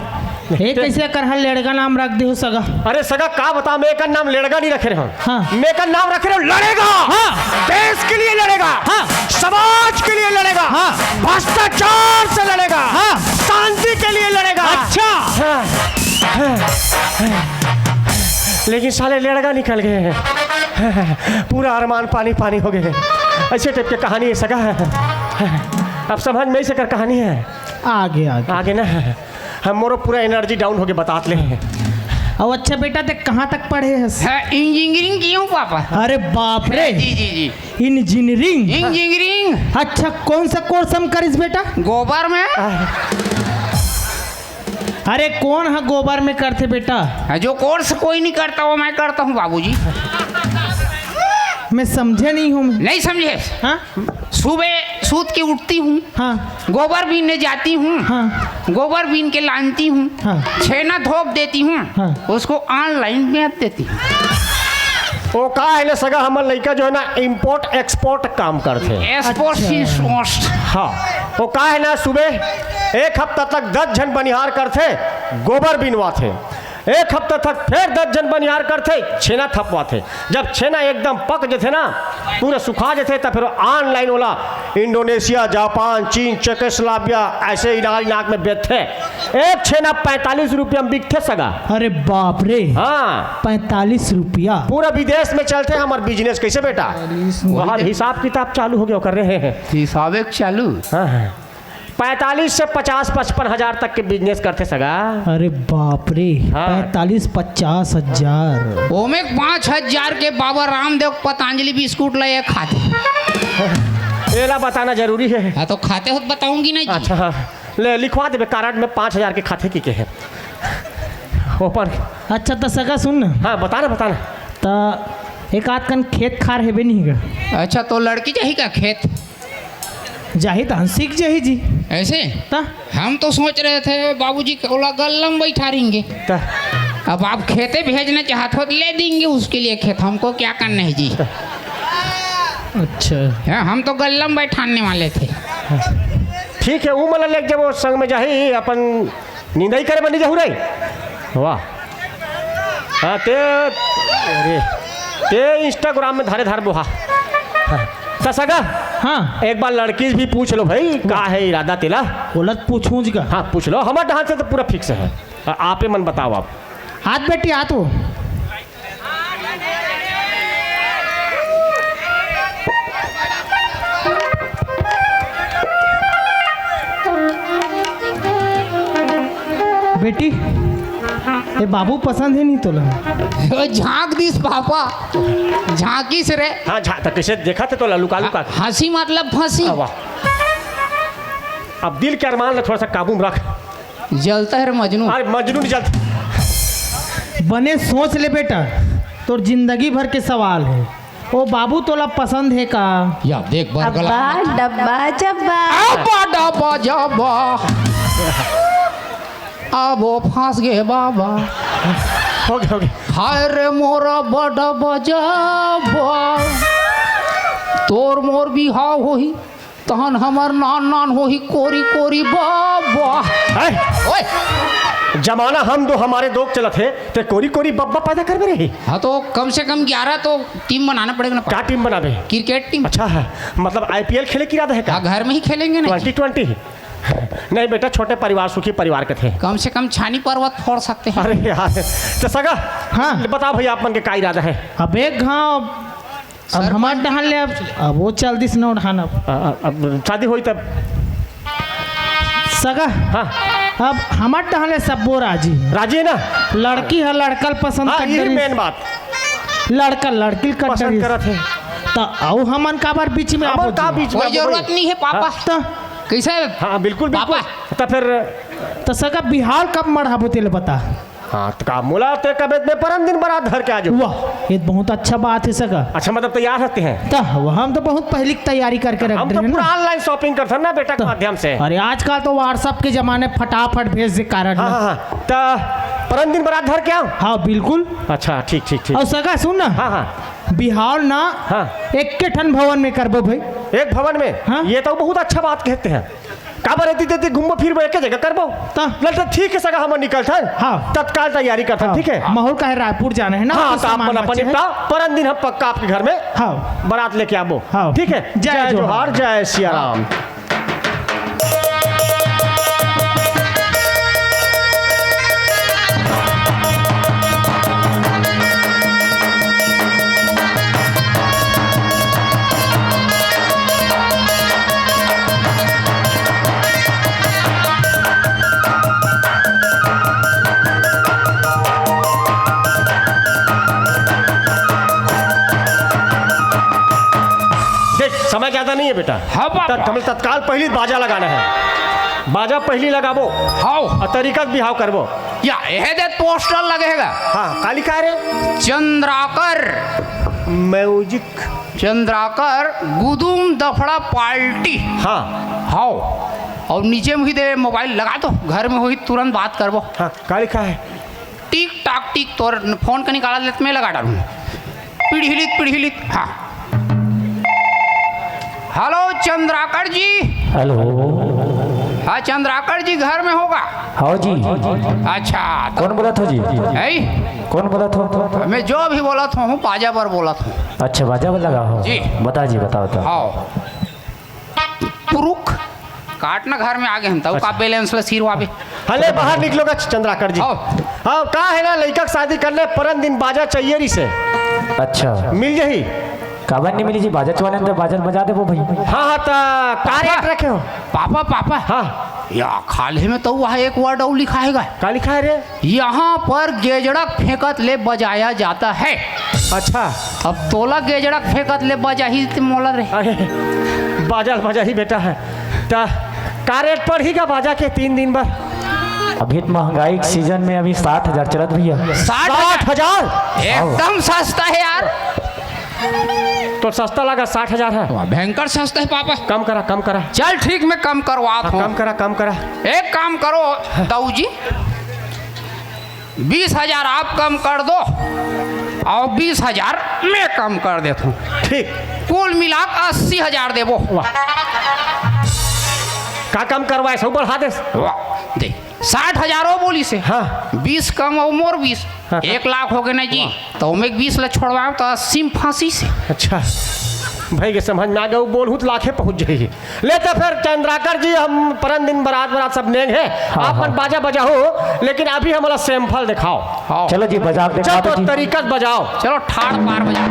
ए, कइसे कर हर लेड़गा नाम रख दे हो सगा? अरे सगा, का बता, मैं एकर नाम लेड़गा नहीं रखे रहे हूँ। हाँ। मैं एकर नाम रखे रहे हूँ लड़ेगा। हाँ। देश के लिए लड़ेगा। हाँ। समाज के लिए लड़ेगा। हाँ। भ्रष्टाचार से लड़ेगा। हाँ। शांति के लिए लड़ेगा। अच्छा। हाँ। हाँ। लेकिन साले लेड़गा निकल गए हैं। पूरा अरमान पानी पानी हो गए हैं। ऐसे टाइप के कहानी है सगा। अब समझ में ऐसे कर कहानी है। आगे, आगे। आगे ना। हम मोरो पूरा energy down होके बतात ले। अब अच्छा बेटा, ते कहाँ तक पढ़े हस? हाँ, engineering किए हूँ पापा। अरे बाप रे। जी, जी, जी। Engineering? Engineering। अच्छा, कौन सा course हम करिस बेटा? गोबर में। अरे कौन हा गोबर में करथे बेटा? हाँ, जो course कोई नहीं करता वो मैं करता हूँ बाबूजी। मैं समझे नहीं हूँ मैं। नहीं समझे? हाँ? सुबह सूत के उठती हूँ, हाँ। गोबर बीनने जाती हूँ, हाँ। गोबर बीन के लानती हूँ, हाँ। छेना धोप देती हूँ, हाँ। उसको online बेच देती हूँ। वो का है ना सगा, हमर लइका जो है ना import export काम करथे। Export अच्छा। Import। हाँ, वो का है ना, सुबह एक हफ्ता तक दस झन बनिहार करथे, गोबर बिनवाथे। एक हफ्ता तक फिर दस झन बनिहार करथे, छेना थपवाथे। जब छेना एकदम पक जथे ना, पूरा सुखा जथे, तब फिर online ओला इंडोनेशिया, जापान, चीन, चेकोस्लोवाकिया ऐसे इलाज नाक में बेचथे। एक छेना पैंतालीस रुपया में बिकथे सगा। अरे बाप रे। हाँ। पैंतालीस रुपया। पूरा विदेश में चलथे हमर business। कैसे बेटा? पैंतालीस। वहाँ हिसाब किताब चालू हो गया कर रहे हैं। हिसाबे चालू। हाँ, हाँ। पैंतालीस से पचास पचपन हजार तक के business करथे सगा। अरे बाप रे, हाँ। पैंतालीस पचास हजार। ओमे पाँच हजार के बाबा रामदेव पतंजलि बिस्कुट ला एक खाथे। एला बताना जरूरी है। हाँ, तो खाते हो तो बताऊंगी ना जी। अच्छा, हाँ। ले, लिखवा देबे card में पाँच हजार के खाथे की के है। Open। अच्छा, त सगा सुन ना। हाँ, बता ना, बता ना। त एक आध कन खेत खार हेबे नहीं गा? अच्छा, तो लड़की जाही का खेत? जाही त हम सीख जाही जी। ऐसे? त? हम तो सोच रहे थे बाबूजी के ओला गल्ला में बैठा रहेंगे। त? अब आप खेते भेजना चाहते हो तो ले देंगे उसके लिए खेत, हमको क्या करना है जी। अच्छा। हाँ, हम तो गल्ला में बैठाने वाले थे। ठीक है, वो मला लेके जब वो संग में जाही, अपन निंदाई करे बनी जाहू रे। वाह। हाँ, ते, अरे, ते Instagram में धारे धार बोहा। हाँ। त सगा, हाँ। एक बार लड़की से भी पूछ लो भाई, का है इरादा तेला? ओला पूछूं जी का? हाँ, पूछ लो। हमारे ढंग से तो पूरा fix है। आ-, आपे मन बताओ आप। हाथ बेटी, हाथ वो। बेटी, ये बाबू पसंद है नहीं तोला? ओ, झांक दिस पापा, झांकिस रे। हाँ, झा-, त कैसे देखा थे तोला लुका लुका के? हंसी मतलब फंसी। आ, वाह। अब दिल के अरमान ला थोड़ा सा काबू में रख। जलता है रे मजनू। अरे मजनू नहीं जलता। बने सोच ले बेटा, तोर जिंदगी भर के सवाल है। ओ बाबू तोला पसंद है का? या देख बरगला। अब्बा डब्बा जब्बा। अब्बा डब्बा जब्बा। अब वो फंस गए बाबा। हो गया, हो गया। हाय रे मोरा बड़ा बजाबा। तोर मोर बिहाव होही। तहन हमर नान नान होही कोरी कोरी बाबा। हैं? ओए! जमाना हम दो हमारे दो चलत हे, ते कोरी कोरी बब्बा पैदा करबे रही। हाँ, तो कम से कम ग्यारह तो टीम बनाना पड़ेगा ना। का टीम बनाबे? Cricket team. अच्छा है, मतलब आईपीएल खेले के इरादा है का? हाँ, घर में ही खेलेंगे ना। Twenty twenty. नहीं बेटा, छोटे परिवार सुखी परिवार के थे। कम से कम छानी पर्वत फोड़ सकते हैं। अरे यार, तो सगा, हाँ। बताओ भैया, आप मन के का इरादा है? अब एक घाव अब सर, हमार डहान ले अब, अब वो चल दिस नौ डहान अब। आ, आ, अब शादी होई तब। सगा। हाँ। अब हमार डहान ले सबो राजी। राजी है ना? लड़की ह लड़कल पसंद हाँ, कर यही डरिस। मेन बात। लड़का लड़की ल कर पसंद डरिस। करत हे। त अउ हमन काबर बीच में हमन आबो का जी? बीच में कोई आबो जरूरत भाई? नहीं है पापा। हाँ। त कैसे? हाँ, बिल्कुल, बिल्कुल। पापा। त फिर त सगा बिहाव कब मढ़ाबो तेला बता। हाँ, त का मोला ते कबे मैं परन दिन बरात धर के आ जाऊँ। वाह, ये बहुत अच्छा बात है सगा। अच्छा, मतलब तैयार रहते हैं? त वो हम तो बहुत पहले की तैयारी करके रख हम तो रहे हैं पूरा ना। ऑनलाइन शॉपिंग करते हैं ना बेटा के त माध्यम से। अरे आजकल तो WhatsApp के जमाने फटाफट भेज दे कारड हाँ, ला। हाँ, हाँ। त परन दिन बरात धर के आओ। हाँ, बिल्कुल। अच्छा, ठीक, ठीक, ठीक। अउ सगा सुन ना। हाँ, हाँ। बिहाव ना हाँ। एक के ठन भवन में करबो भाई। एक भवन में? हाँ। ये तो बहुत अच्छा बात कहते हैं। काबर एती तेती घूमबो फिरबो एके जगह करबो। त? ल त ठीक है सगा, हमन निकलथन। हाँ। तत्काल तैयारी करथन, हाँ। ठीक है? माहौल का है, रायपुर जाना है ना, हाँ, कुछ त सामान अपन अपन बचे है। निपटा, परन दिन हम पक्का आपके घर में हाँ। बारात लेके आबो। हाँ। ठीक है? जय जय जोहार। जोहार, जय सिया राम। देख, समय ज्यादा नहीं है बेटा। हाँ, बाबा। तत-, हमें तत्काल पहली बाजा लगाना है। बाजा पहली लगाबो। हाँ। और तरीका से बिहाव करबो। या, यह दे पोस्टर लगेगा। हाँ, का लिखा है रे? चंद्राकर। म्यूजिक। चंद्राकर गुदुम दफड़ा पार्टी। हाँ। हाँ। और नीचे में ही दे मोबाइल लगा दो, घर में हुई तुरंत बात करबो। हाँ, का लिखा है? टिक टाक टिक तोर फोन का निकाला लेत मैं लगा डालूँ। पीढ़ी लित, पीढ़ी लित। हाँ। हेलो चंद्राकर जी। हेलो। हाँ, चंद्राकर जी घर में होगा? हाँ जी। अच्छा, तो कौन बोलत हो जी? ऐ? कौन बोलत हो? मैं जो भी बोलत हूँ, बाजा पर बोलत हूँ। अच्छा, बाजा पर लगा हो? जी। बता जी, बताओ तो। हाँ। पुरुख काटना घर में आगे हन, तब का अच्छा। बैलेंस ला सिरवाबे। हले बाहर निकलोगा चंद्राकर जी। हाँ। हाँ, का है ना, लइका के शादी करने परन दिन बाजा चाहिए रही से। अच्छा। मिल जाही। काबर नहीं मिली जी, बाजा चुआ लेन त बाजा बजा देबो भाई। हाँ, हाँ, त का रेट रखे हो? पापा, पापा। हाँ। या, खाल्हे में तो वह एक वर्ड अउ लिखा है गा। का लिखा है रे? यहाँ पर गेजड़क फेंकत ले बजाया जाता है। अच्छा। अब तोला गेजड़क फेंकत ले बजाही ते मोला रे। अरे, बाजा ल बजाही बेटा है। त का रेट पड़ही गा बाजा के तीन दिन बर? अभी तो महंगाई के सीजन में अभी साठ हजार चलत भैया। साठ हजार? साठ हजार? एकदम सस्ता है यार। तो सस्ता लगा, साठ हजार है। वाह, भयंकर सस्ता है पापा। कम करा, कम करा। चल ठीक, मैं कम करवात हाँ, हूँ। कम करा, कम करा। एक काम करो दाऊ जी, बीस हजार आप कम कर दो और बीस हजार मैं कम कर देता हूँ। ठीक। कुल मिला के अस्सी हजार देबो। वाह। का कम करवाए, सब बढ़ा दे। वाह, दे। साठ हजार वो बोली से। हाँ। बीस कम और मोर बीस। हाँ। एक लाख हो गए ना जी। वाह। तो मैं बीस ला छोड़वाओ तो अस्सी में फांसी से। अच्छा। भाई के समझ में आ गया, वो बोलहूँ तो लाखे पहुँच जाइए। ले तो फिर चंद्राकर जी, हम परन दिन बरात, बरात सब नेंग है। हाँ, आप मन हाँ। बाजा बजाओ, लेकिन अभी हमला सैंपल दिखाओ। हाँ। चलो जी, बजा के चल दिखा दो तो जी। तरीका से बजाओ। चलो, ठाड़ पार बजाओ।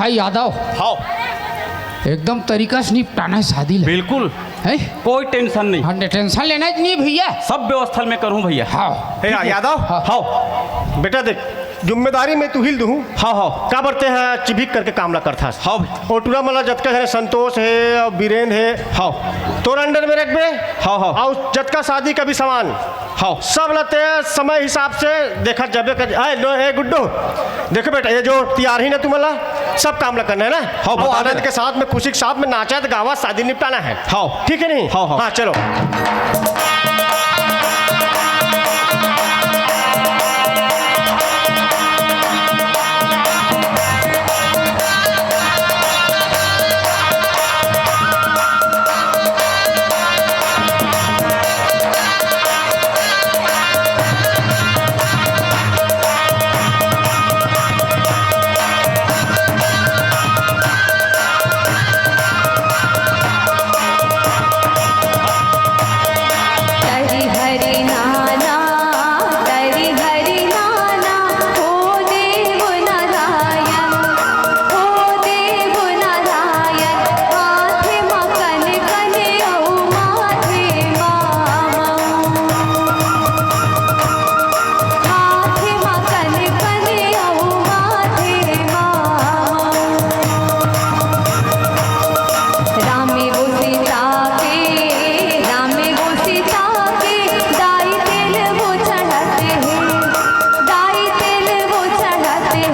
ए यादव, हाँ। एकदम तरीका से निपटाना हे शादी ला। बिल्कुल। हैं? कोई tension नहीं। हाँ, tension लेना ही नहीं भैया। सब व्यवस्था मैं करूँ भैया। हाँ। हे या-, यादव। हाँ। हाँ। बेटा देख, जिम्मेदारी मैं तुहिल दूँ। हाँ, हाँ। काबर तें ह चिभिक करके काम ला करथस। हाँ भैया। अउ टूरा मन ला जतका झन संतोष हे अउ बीरेंद्र हे। हाँ। तोर under में रखबे। हाँ, हाँ। अउ जतका शादी का भी सामान। हाँ। सब ला तें समय हिसाब से देखत जाबे कर। ए, लो, ए गुड्डू, देखो बेटा, ये जो तैयार ही ना तुमन ला, सब काम ला करना हे ना? हाँ, अउ बता आनंद दे। के साथ में, खुशी के साथ में नाचत गावत शादी निपटाना हे। हाँ। ठीक हे नहीं? हाँ, हाँ। हाँ, चलो। तरि हरि नाना, तरि हरि नाना, ओ देव नारायण, ओ देव नारायण, हाथ म कन कन अउ माथे म मऊ। हाथ म कन कन अउ माथे म मऊ। राम वो सीता के, राम वो सीता के, दाई तेल वो चढ़त हे, दाई तेल वो चढ़त हे,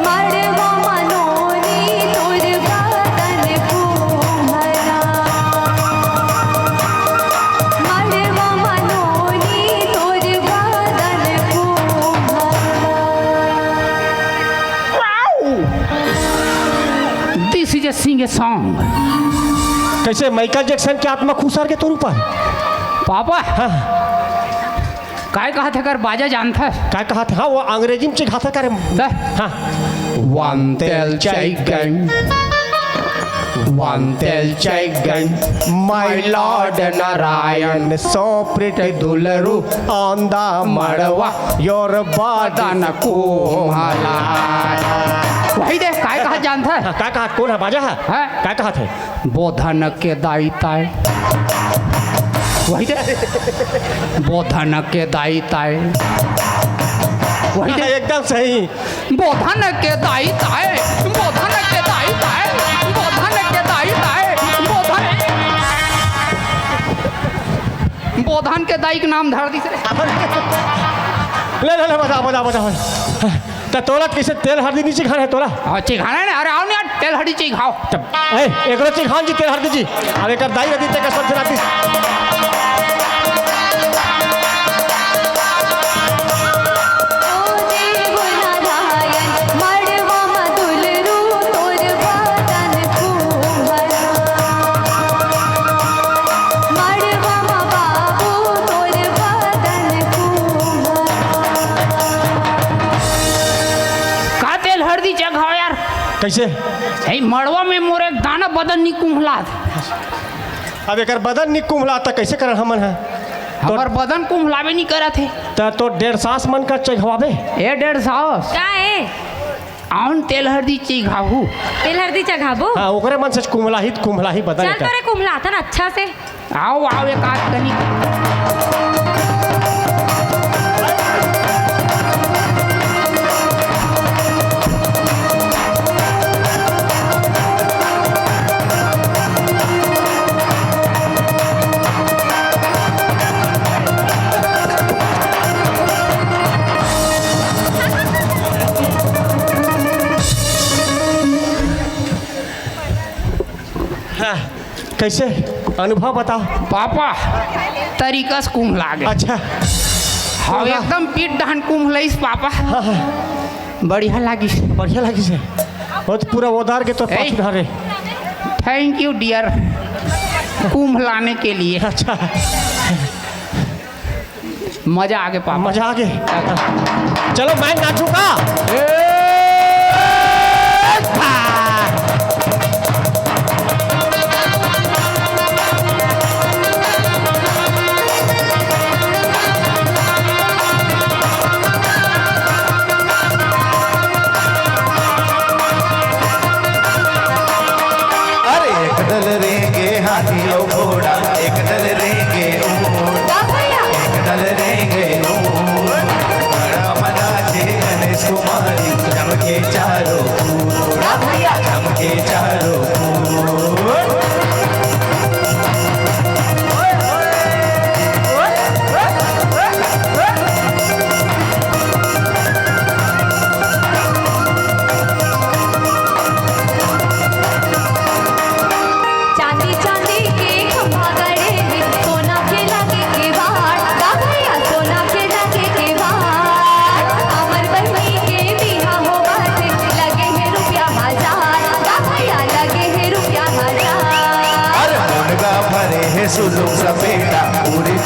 मड़वा म नोनी तोर बदन कुम्हला। मड़वा म नोनी तोर बदन कुम्हला। This is a sing a song। कइसे माइकल जैक्सन के आत्मा खुसर गे तोर ऊपर? पापा। हाँ। काय कहत हे, एकर बाजा जानथस? काय कहत हे? हाँ, वो अंग्रेजी में चिघाथे करे। त? हाँ। One tell chicken, one tell chicken, my lord Narayan, so pretty दुलरू on the मड़वा, your बदन कुम्हला। वही दे, काय कहत जानथस? हाँ, काय कहत, कोन हे, बाजा हे? हाँ। काय कहत हे? बोधन के दाई ताय। वही दे। बोधन के दाई ताय। वही दे। एकदम सही। बोधन के दाई ताय, बोधन के दाई ताय, बोधन के दाई ताय, बोधन। बोधन के दाई के नाम धर दिस रे। ले, ले, ले, बजा, बजा, बजा, बजा। त तोला कइसे तेल हरदी नइ चिघाना हे तोला? हाँ, चिघाना हे ना। अरे आओ ना यार, तेल हरदी चिघाओ। तब, ए, एकरो चिघान जी, तेल हरदी जी। अब एकर दाई रहितिस त कसम से राती। ओ देव नारायण, मड़वा म दुलरू तोर बदन कुम्हला। मड़वा म बाबू तोर बदन कुम्हला। का तेल हरदी चिघाओ यार। कइसे? ए, मड़वा में मोर एक दाना बदन नइ कुम्हलात। अब एकर बदन नइ कुम्हलात त कइसे करन हमन ह? हमर बदन कुम्हलाबे नइ करत हे। त तोर डेढ़ सास मन का चिघाबे? ए डेढ़ सास। का ए? आन तेल हरदी चिघाबू। तेल हरदी चिघाबू? हाँ, ओकरे मन से कुम्हलाही, कुम्हलाही बदन चल एकर। तोरे कुम्हलाथन अच्छा से। आओ, आओ, एक आध कनी। हाँ। कइसे? अनुभव बताओ। पापा, तरीका से कुम्हला गे। अच्छा। हाँ, कुम्हला। एकदम पीठ डहन कुम्हलाइस पापा। हाँ, हाँ। बढ़िया लागिस। बढ़िया लागिस हे। वो तो पूरा ओदार गे तो ए, पाछू डहरे। Thank you dear, कुम्हलाने के लिए। अच्छा। मजा आगे पापा। मजा आगे। चलो, मैं नाचूंगा। ए,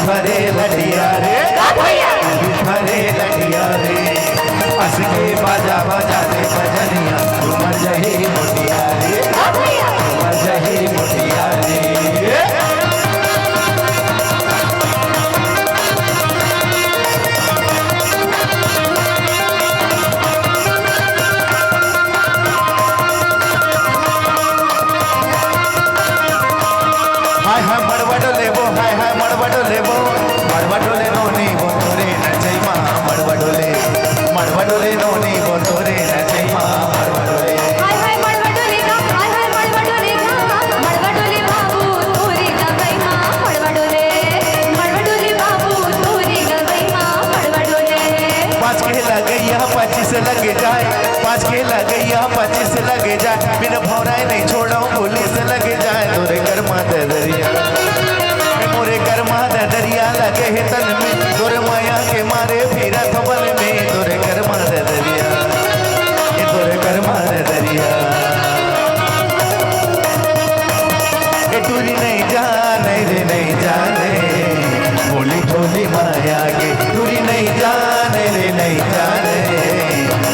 भरे लठिया रे, का भैया? भरे लठिया रे, असके बाजा बजा दे बजनिया, झूमर जही मोटिया रे, का भैया? झूमर जही मोटिया रे। हाय हाय मड़वा डोले वो, हाय हाय मड़वा डोले वो, मड़वा डोले नोनी वो तोरे नचई मा, मड़वा डोले, मड़वा डोले नोनी वो तोरे नचई मा, मड़वा डोले। हाय हाय मड़वा डोले गा, हाय हाय मड़वा डोले गा, मड़वा डोले बाबू तोरे गवई मा, मड़वा डोले, मड़वा डोले बाबू तोरे गवई मा, मड़वा डोले। पाँच के लगैया पच्चीस लग जाए, पाँच के लगैया पच्चीस लग जाए, बिन भौराए नहीं छोड़ो पुलिस लग जाए। तोरे कर्मा ददरिया, मोरे कर्मा ददरिया लगे है तन में, तोरे माया के मारे फिरत बन में। तोरे कर्मा ददरिया, ये तोरे कर्मा ददरिया। ए टूरी नहीं जाने रे नहीं जाने, भोली भोली माया के टूरी नहीं जाने रे नहीं जाने,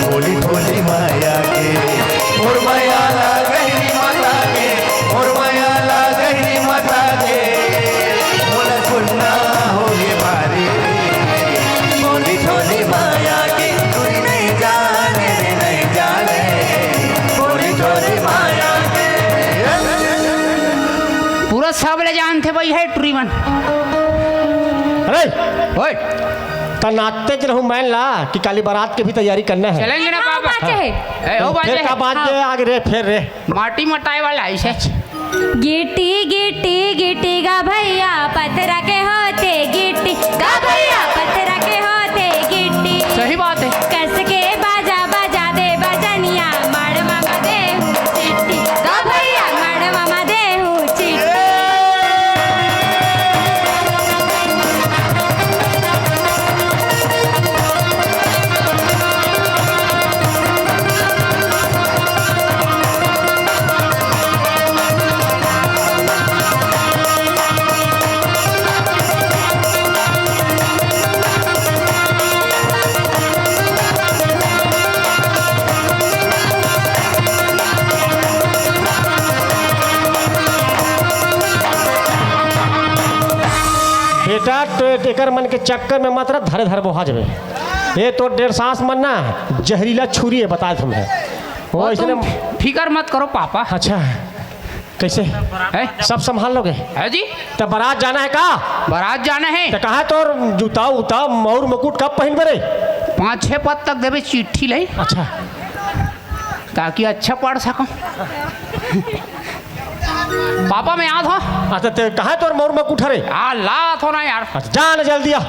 भोली भोली माया के। मोर माया ला गहरी माता के, मोर माया ला गहरी माता के, मोला सुनना हो ये बारी। भोली भोली माया के टूरी नहीं जाने रे नहीं जाने, भोली भोली माया के। पूरा सब ले जानथे भाई है टूरी मन। अरे ओए, त नाचते च रहूं मैं ला कि काली बारात के भी तैयारी करना है। चलेंगे ना का बाबा। बात है? ए, ओ बात फिर है। का बात हाँ। है, आगे रे, फिर रे। माटी मटाए वाला है इसे। गिट्टी गिट्टी गिट्टी गा भैया, पथरा के होथे गिट्टी गा भैया, पथरा के होथे गिट्टी। सही बात है। कस के बाजा बजा दे बजनिया, मड़वा मा देहू चिट्टी गा भैया, मड़वा मा देहू चिट्टी। बेटा, तो एकर मन के चक्कर में मत रह, धरे धरे बोहा जबे। ये तो डेढ़ सांस मन ना जहरीला छुरी है, बता तुम्हें। वो वो इसने तुम फिकर मत करो पापा। अच्छा, कैसे? है? सब संभाल लोगे? है जी। तो बारात जाना है का? बारात जाना है। तो कहा तोर जूता उता मौर मुकुट कब पहनबे रे? पाँच छः पद तक देबे चिट्ठी ले। अच्छा। ताकि अच्छा पढ़ सकूं। पापा मैं आत हों। अच्छा, ते कहाँ तोर मौर मुकुट हरे? आ, लात हों ना यार। अच्छा, जा ना जल्दी आ।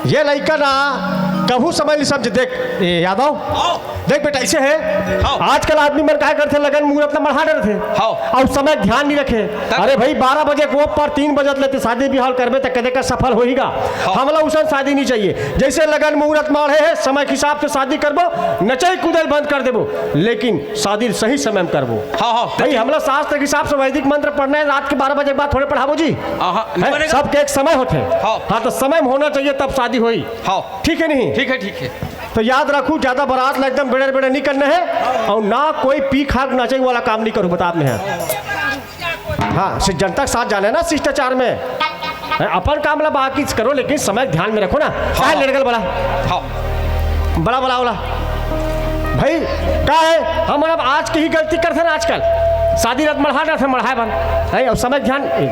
ये लइका ना कहूँ समय नहीं समझ। देख, ए, यादव, हाँ। देख बेटा, ऐसे है, हाँ। आजकल आदमी मन का करथे, लगन मुहूर्त ला मढ़ा डरथे। हाँ। अउ समय ध्यान नहीं रखे। तब? अरे भाई, बारह बजे को पर तीन बजे लेते शादी बिहाव करबे त कदे का सफल होहीगा? हाँ। हमला उसन शादी नहीं चाहिए। जैसे लगन मुहूर्त माढ़े है, समय के हिसाब से शादी करबो, नचई कूदल बंद कर देबो, लेकिन शादी सही समय में करबो। हाँ, हाँ। भाई, हमला शास्त्र के हिसाब से वैदिक मंत्र पढ़ना है, रात के बारह बजे के बाद थोड़े पढ़ाबो जी। हाँ, हाँ, हैं? नहीं बनेगा। सबके एक समय होथे। हाँ। हाँ, तो समय में होना चाहिए, तब शादी होई। हाँ। ठीक है नहीं? ठीक है, ठीक है। तो याद रखू, ज्यादा बारात ला एकदम बेड़े बेड़े नहीं करना है, और ना कोई पी खा के नाचे वाला काम नहीं करू, बता में है। हाँ, से जनता के साथ जाना है ना शिष्टाचार में। हैं, अपन काम ला बाकी से करो, लेकिन समय ध्यान में रखो ना। काहे हाँ। लड़गल बड़ा? हाँ। बड़ा बड़ा वाला। भाई, का है, हमन अब आज के ही गलती करथन आजकल। शादी रथ मढ़ा रथ मढ़ाए बन। हैं, अब समय ध्यान। ए,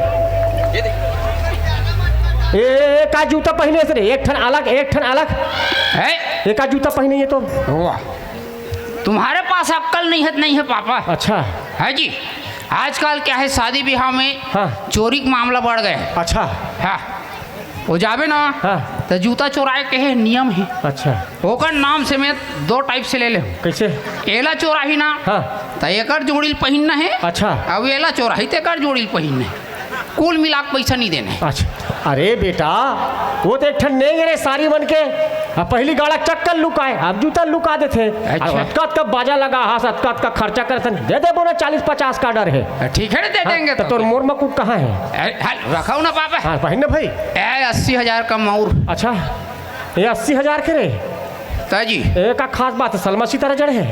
ए, ए, का जूता पहिने हस रे? एक ठन अलग, एक ठन अलग। हैं? ए, का जूता पहिने ये तो? वाह। तुम्हारे पास अक्कल नहीं है, नहीं है पापा। अच्छा। है जी। आजकल क्या है, शादी ब्याह में हाँ। चोरी का मामला बढ़ गया है। अच्छा। हाँ। वो जाबे ना, हाँ। तो जूता चोराए के है, नियम है। अच्छा। ओकर नाम समेत दो type से ले ले। कैसे? एला चोराही ना, हाँ। तो एकर जोड़ी ल पहिनना है। अच्छा। अब एला चोराही तो एकर जोड़ी ल पहिनना है। कुल मिला के पैसा नहीं देना है। अच्छा। अरे बेटा, वो तो एक ठन नेंग रे सारी मन के। अब पहिली गाड़ा चक्कर लुकाए, अब जूता लुका देथे। अच्छा। अरे अतका अतका बाजा लगा हस, अतका अतका खर्चा करे सन, दे देबो ना चालीस पचास का डर हे। ठीक है ना, दे हाँ, देंगे तो तो। तोर मोर मकुट कहाँ हे? अरे, हल, रखो ना पापा। हाँ, पहिन ना भाई। ए, अस्सी हजार का मौर। अच्छा, ये अस्सी हजार के रे? ताजी। ए, का खास बात है, सलमा सितारा जड़े हे?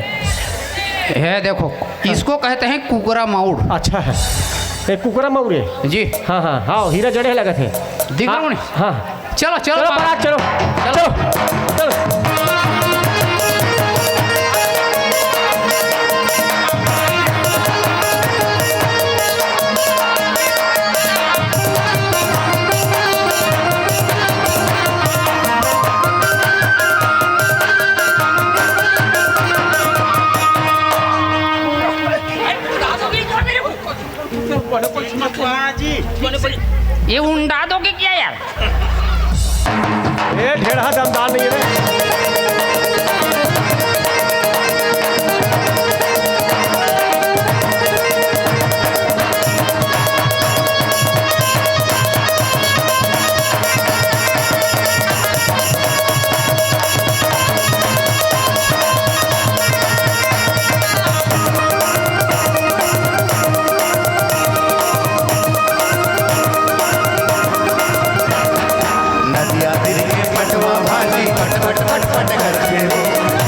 ये देखो, इसको कहते हैं कुकरा मौर। अच्छा है, ये कुकरा मौर है। जी। हाँ, हाँ, हाँ, हीरा जड़े लगत है। दिख रहा हाँ, हूँ। हाँ। चलो, चलो, चलो, बाबा। बारात, चलो। चलो। चलो, चलो। ये उंडा दोगे क्या यार? ए, ढेढ़ा दमदार नहीं है रे। नदिया तीर के पटवा भाजी पट पट पट पट करथे वो।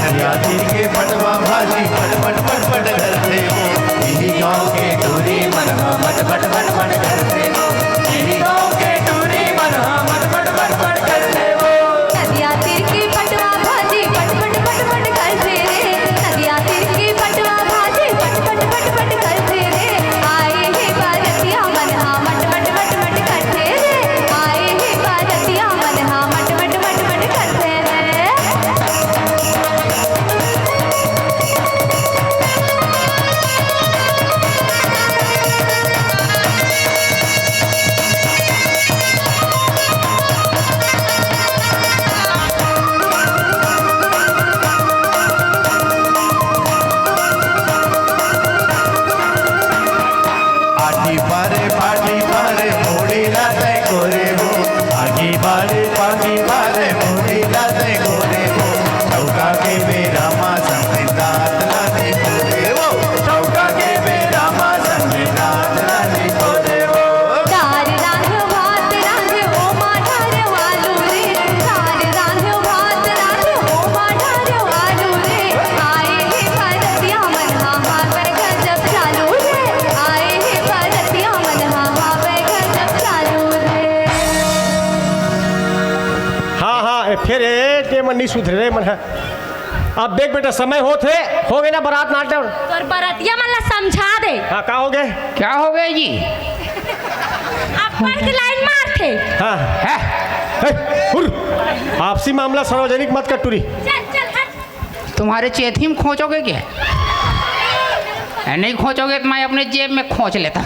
नदिया तीर के पटवा भाजी पट पट पट पट करथे वो। इही गाँव के टूरी मन ह मट मट मट मट करथे वो। इही गाँव के टूरी मन ह मट मट मट मट करथे वो। नदिया तीर के पटवा भाजी पट पट पट पट करथे रे। नदिया तीर के पटवा भाजी पट पट पट पट करथे रे। आए हे बरतिया मन हा मट मट मट मट करथे रे। आए हे बरतिया मन हा मट मट मट मट करथे रे। आठी पारे, पाठी पारे, मोड़ी ला तय कोरे वो। आठी पारे, पाठी पारे, मोड़ी ला तय कोरे वो। चौका के बेरा मा संगीत दात ला दी कोरे वो। चौका के बेरा मा संगीत दात ला दी कोरे वो। दार रांध भात रांध ओमा ढार आलू रे। दार रांध भात रांध ओमा ढार आलू रे। आए हे बरतिया मन हा हावय गजब चालू रे। आए हे बरतिया मन हा हावय गजब चालू रे। हाँ, हाँ, ए, फेर ए, ए मन नहीं सुधरे रे मन ह। अब देख बेटा, समय होत हे, हो गे ना बरात नाटक। तोर बरतिया मन ला समझा दे। हाँ, का हो गे? क्या हो गे जी? अब्बड़ के लाइन मारथे। हाँ। हैं? हे, हुर। आपसी मामला सार्वजनिक मत कर टूरी। चल, चल, हट। तुम्हारे चेथी में खोचोगे क्या? ए, नहीं खोचोगे तो मैं अपने जेब में खोच लेता।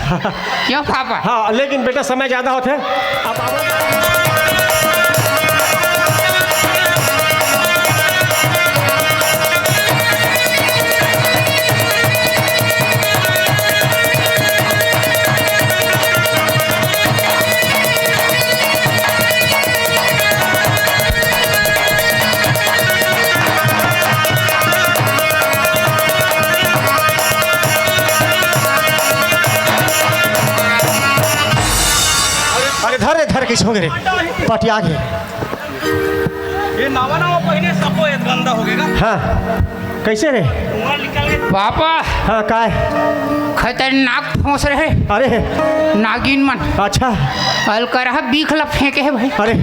क्यों पापा? हाँ, लेकिन बेटा समय ज्यादा होत हे। अब, अब अरे धर रे, धर के छोंगे रे, पटिया गे। ये नवा नवा पहिने सबो ये गंदा हो गया। हाँ, कैसे रे? पापा। हाँ, काय? खतरनाक फोंस रहे। अरे। नागिन मन। अच्छा। अलकरहा बीख ला फेंके हे भाई। अरे।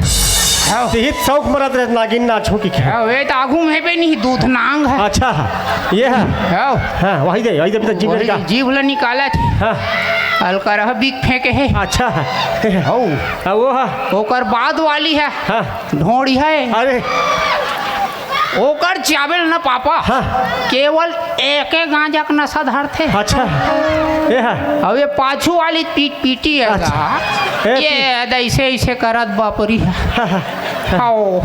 हाँ। तिहित शौक मरत रहे नागिन ना छूटी के। हाँ, वे तो आगू में भी नहीं, दूध नांग है। अच्छा, ये है। हाँ। हाँ, वही दे, वही दे, जीभ वही निकाल। जीभ ला निकाला थी। हाँ। अलकरहा बीख फेंके हे। अच्छा। हौ। हाँ, वो है। ओकर बाद वाली है। हाँ। ढोंड़ी है। अरे। ओकर चाबेल न पापा। हाँ। केवल एके गांजा के नशा धरथे। अच्छा। ए हा। अब ये पाछू वाली पीट पीटी है अच्छा। गा। ए ये पी- ऐसे ऐसे करत बापरी है। हाँ, हाँ। आओ।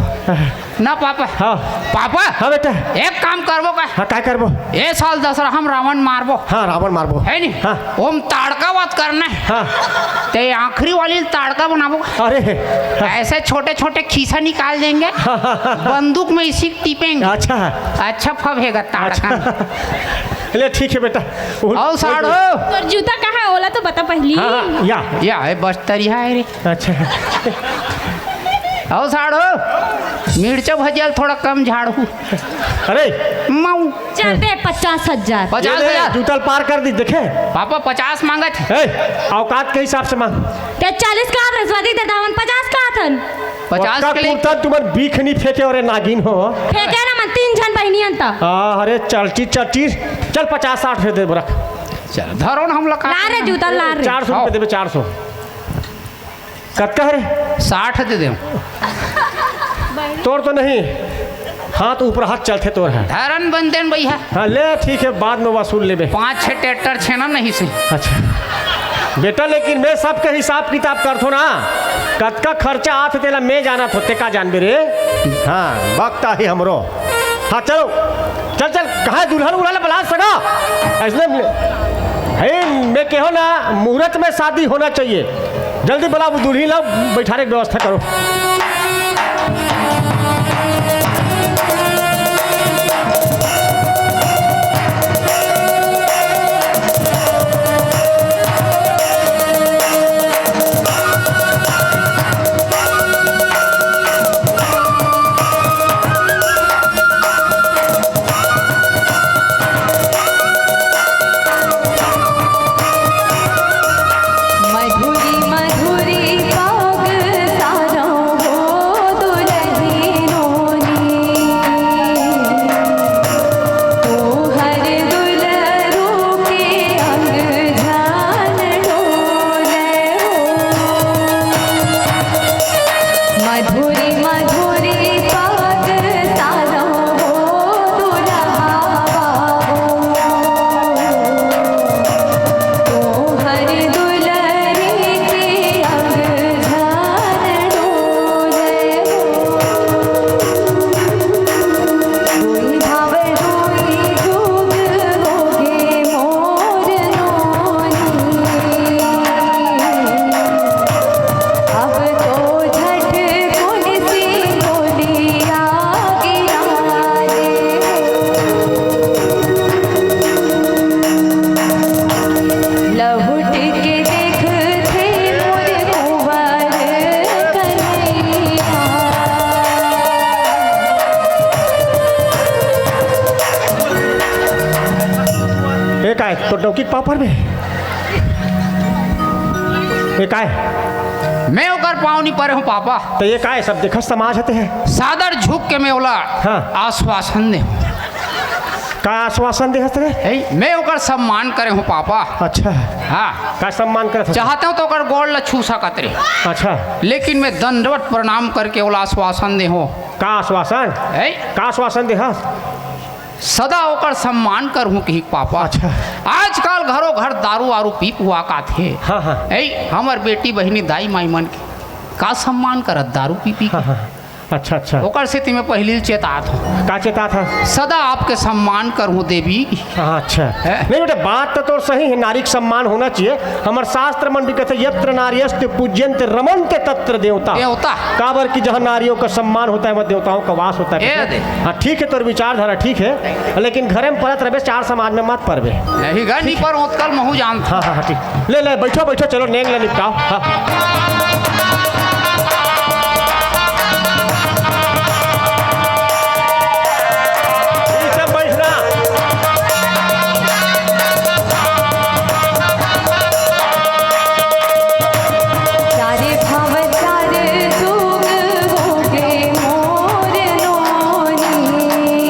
ना पापा। हाँ। पापा। हाँ बेटा। एक काम करबो का? हाँ, काय करबो? ए साल दशहरा हम रावण मारबो। हाँ, रावण मारबो। है नी? हाँ। ओम ताड़का वात करना है। हाँ। ते आखिरी वाली ताड़का बनाबो का? अरे। हाँ। ऐसे छोटे-छोटे खीसा निकाल देंगे। हाँ, हाँ, हाँ। बंदूक में इसी टीपेंगे। अच्छा। अच्छा फबेगा ताड़का। अच्छा। ले ठीक है बेटा। उठ, अउ उठ, साढ़ो। उठ। तोर जूता कहाँ है? ओला तो बता पहली। हाँ, हाँ, या। या, ए बस्तरिया है रे। अच्छा। अउ साढ़ो, मिर्चा भजिया ल थोड़ा कम झाड़हू। अरे। मऊ। चल बे, पचास हजार। ये पचास हजार। ले, जूता ल पार कर दी, देखे? पापा, पचास मांगत हे। ए, औकात के हिसाब से मांग। ते चालीस का आप रसवादी दे दावन, पचास का आथन। पचास पक्का के लिए कुर्ता तुमन बीख नहीं फेंके, अरे नागिन हो। फेंके ना मन, तीन झन बहिनी अंता। हाँ, अरे चलती चलती। चल, पचास साठ दे दे, रख। चल, धरो ना हम लोग का। ला रे जूता, ला रे। चार सौ रुपये देबे, चार सौ। कतका हरे? साठ दे दे। तोर तो नहीं, हाथ ऊपर हाथ चलथे तोर है। धरन बंदेन भैया। हाँ, ले ठीक है, बाद में वसूल लेबे। पाँच छः ट्रैक्टर छेना नहीं से। अच्छा बेटा, लेकिन मैं सबके हिसाब किताब करथो ना, कतका खर्चा आथे तेला मैं जानत हो, ते का जानबे रे? हाँ, वक्त आही हमरो। हाँ, चलो, चल, चल, कहाँ दुल्हन उल्हन बुला सका? ऐसने में, हे, मैं कहो ना, मुहूर्त में शादी होना चाहिए। जल्दी बुलाओ, दुल्ही लाओ, बैठाने की व्यवस्था करो। मधुरी मधुरी पाग तारा हो दुलहिनोनी। तोहर दुलरू के अंग जान डोले हो। मधुरी मधुरी पाग तारा हो दुलहा बाबू। तोहर दुलरी के अंग झार डोले हो। दुई भाव दुई जुग होगे मोर नोनी। अब तो झट कुन सी बोलिया गिरा ले। लहुट के देखथे मोर कुंवर कन्हैया। ए काय, तो डौकी के पाँव परबे? ए काय? मैं ओकर पाँव नहीं परे हूँ पापा। तो ये काय, सब देखत समाज हते है? सादर झुक के मैं ओला हाँ। आश्वासन दे हूँ। का आश्वासन दे हस रे? ए, मैं ओकर सम्मान करे हूँ पापा। अच्छा। हाँ। का सम्मान करत हस? चाहते हूँ तो ओकर गोड़ ला छू सकत रे। अच्छा। लेकिन मैं दंडवत प्रणाम करके ओला आश्वासन दे हूँ। का आश्वासन? ए? का आश्वासन दे हस? सदा ओकर सम्मान करहूँ कहिके पापा। अच्छा। आजकल घरो घर दारू वारू पी पुआ काथे। हाँ, हाँ। ए, हमर बेटी बहिनी दाई माई मन के का सम्मान करत दारू पी पी के? हाँ, हाँ। अच्छा, अच्छा। ओकर सेती मैं पहिली चेतात हूँ। का चेतात हस? सदा आपके सम्मान करहूँ देवी। हाँ, अच्छा। है? नहीं बेटा, बात तो तोर सही है, नारी के सम्मान होना चाहिए। हमर शास्त्र मन भी कहते, "यत्र नार्यस्तु पूज्यन्ते रमन्ते तत्र देवता।" देवता। काबर कि जहाँ नारियों का सम्मान होता है, वहाँ देवताओं का वास होता है। ए दे। हाँ, ठीक है, तोर विचारधारा ठीक है, लेकिन घरे में परत रहबे, चार समाज में मत परबे। नहीं गा, नहीं पर ओतकल महू जानत। हाँ, हाँ, हाँ, ठीक। ले, ले, बैठो, बैठो, चलो, नेंग ले निपटाओ। हाँ। ई सब बैठना। चारे भाव चार जुग होगे मोर नोनी।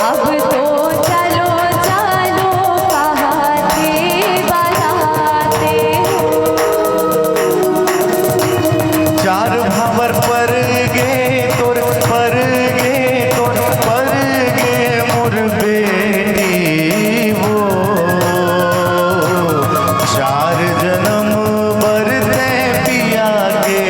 अब तो चलो, चलो, कहाते बलाते हो। चार भावर पर गे तोर, पर गे तोर, पर गे मोर बेटी वो। चार जनम बर तैं पिया के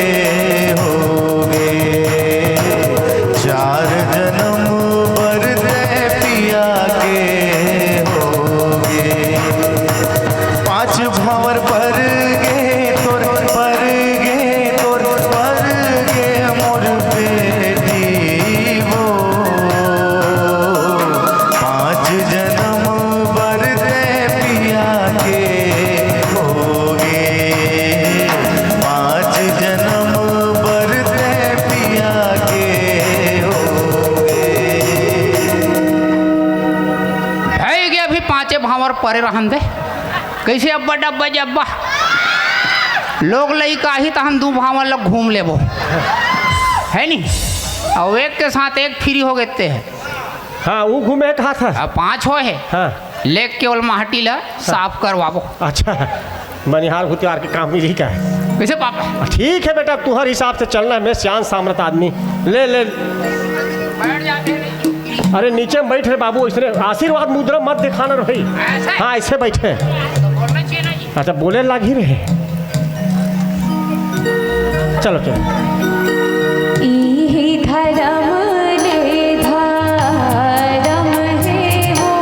परे रहन दे। कइसे अब्बा डब्बा जब्बा? लोग लइका आही तहन दू भांवर ल घूम लेबो, हे नी? अउ एक के साथ एक free हो गेते हे। हाँ, वो घूमे कहा था। अब पांच होय हे। हाँ। लेग के ओल माटी ल साफ करवाबो। अच्छा, बनिहार भूतिहार के काम मिली का? कइसे पापा? ठीक हे बेटा, तुंहर हिसाब से चलना हे, मैं सियान सामरथ आदमी। ले, ले। बैठ जाते हैं। अरे नीचे में बैठ रे बाबू, अइसने आशीर्वाद मुद्रा मत देखाना रे भाई। ऐसे? हाँ, अइसे बैठे। तो बोलना चाहिए ना जी। अच्छा, बोले लागी रहे। चलो, चलो। इही धरम ले धरम हे हो,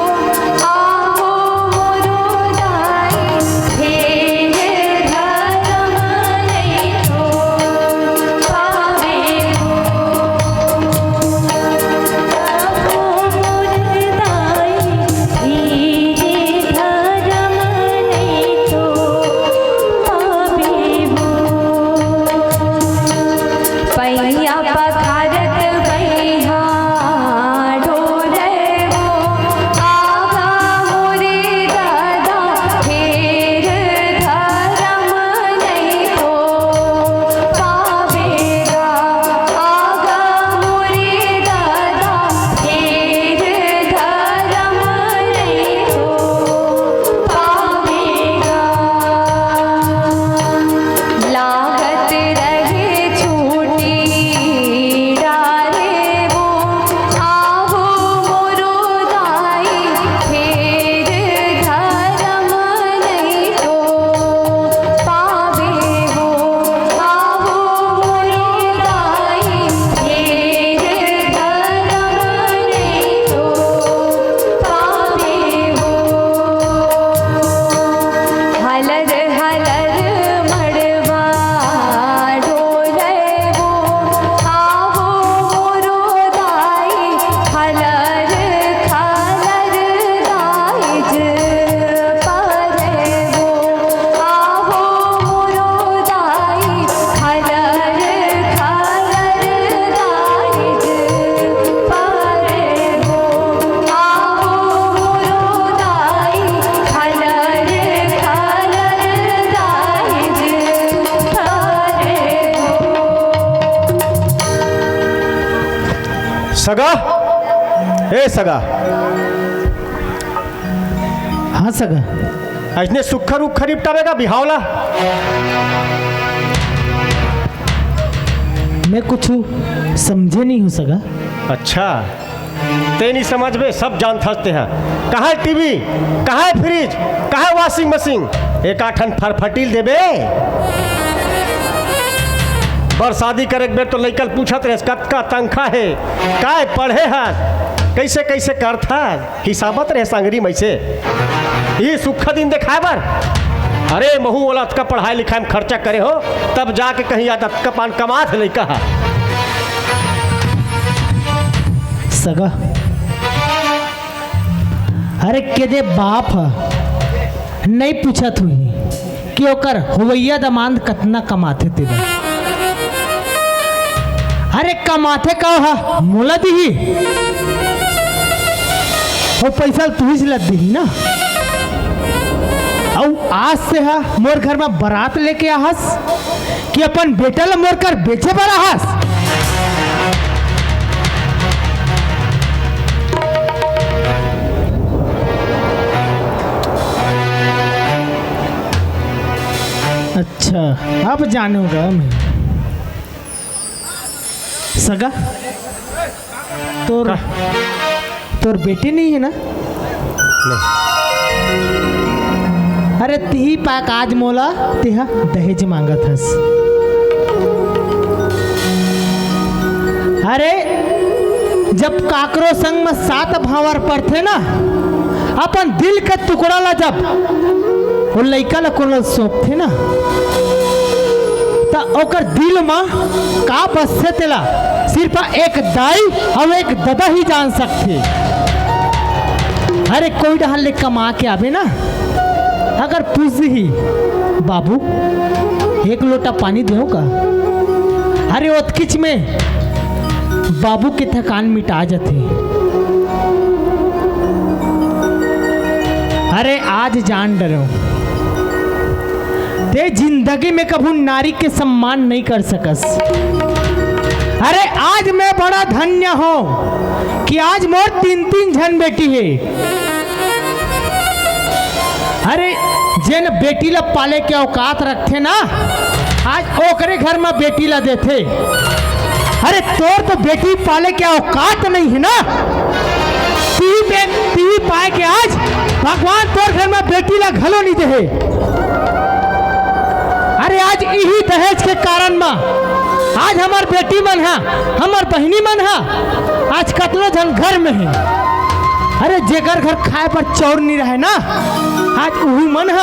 आहो मोरो दाई, फेर धरम नहीं तो पावे हो। आहो मोर दाई, फेर धरम नहीं तो पावे हो। पैया पखारत पैहा डोले वो, आगा मोरे दादा, फेर धरम नहीं तो पावेगा। आगा मोरे दादा, फेर धरम नहीं तो पावेगा। लागत रहे छूटी डारे वो, आहो मोरो दाई, फेर धरम नहीं तो पावे हो। आहो मोरो दाई, फेर धरम नहीं तो पावे हो। हलर हलर मड़वा डोले वो, आहो मोरो दाई, हलर खलर दाइज परे वो, आहो मोरो दाई, हलर खलर दाइज परे वो, आहो मोरो दाई, हलर खलर दाइज परे वो। सगा, ए सगा। हाँ सगा। अइसने सुक्खा रुक्खा निपटाबे का बिहाव ला? मैं कुछ समझे नहीं हूँ सगा। अच्छा, तें नइ समझबे, सब जानथस तेंहा। कहाँ हे टीवी, कहाँ हे फ्रिज, कहाँ हे वाशिंग मशीन? एकाठन फरफटी ल देबे। बर शादी करे के बेर तो लइका ल पूछत रहेस, कतका तनखा हे, काय पढ़े हस, कइसे कइसे करथस, हिसाबत रहेस अंगरी म अइसे। इही सुक्खा दिन देखाय बर। अरे महूँ ओला अतका पढ़ाई लिखाई म खर्चा करे हों, तब जाके कहीं आज अतका पान कमात हे लइका ह। सगा, अरे के दे बाप ह, नइ पूछत होही कि ओकर होवइया दमांद कतना कमाथे तेला। अरे कमाथे का ह, मोला दिही, ओ पइसा ल तुहीच ल दिही ना। अउ आज से ह मोर घर म बरात लेके आहस, कि अपन बेटा ल मोर कर बेचे बर आहस? अच्छा, अब जानूंगा मैं। सगा, तोर, का? तोर बेटी नइ हे ना? नहीं। अरे तिही पाक आज मोला तेहा दहेज मांगत हस। अरे जब काकरो संग म सात भांवर परथे ना, अपन दिल के टुकड़ा ला जब ओ लइका ला कोनो ला सौंपथे ना, त ओकर दिल म का बसथे तेला सिर्फ एक दाई अउ एक ददा ही जान सकथे। अरे कोई डहर ले कमा के आबे ना, अगर पूछ दिही, "बाबू, एक लोटा पानी देहूं का?" अरे ओतकिच में बाबू के थकान मिटा जथे। अरे, आज जान डरेंव, ते जिंदगी में कभू नारी के सम्मान नहीं कर सकस। अरे, आज मैं बड़ा धन्य हों कि आज मोर तीन तीन झन बेटी हे। अरे, जेन बेटी ला पाले के औकात रखथे ना, आज ओकरे घर म बेटी ला देथे। अरे, तोर तो बेटी पाले के औकात नहीं हे ना। टीवी पे, टीवी पाए के आज भगवान तोर घर म बेटी ला घलो नहीं देहे। अरे, आज इही दहेज के कारण म आज हमर बेटी मन ह, हमर बहिनी मन ह, आज कतनो झन घर में हे। अरे, जेकर घर खाए बर चाउर नहीं रहे ना, आज उही मन ह,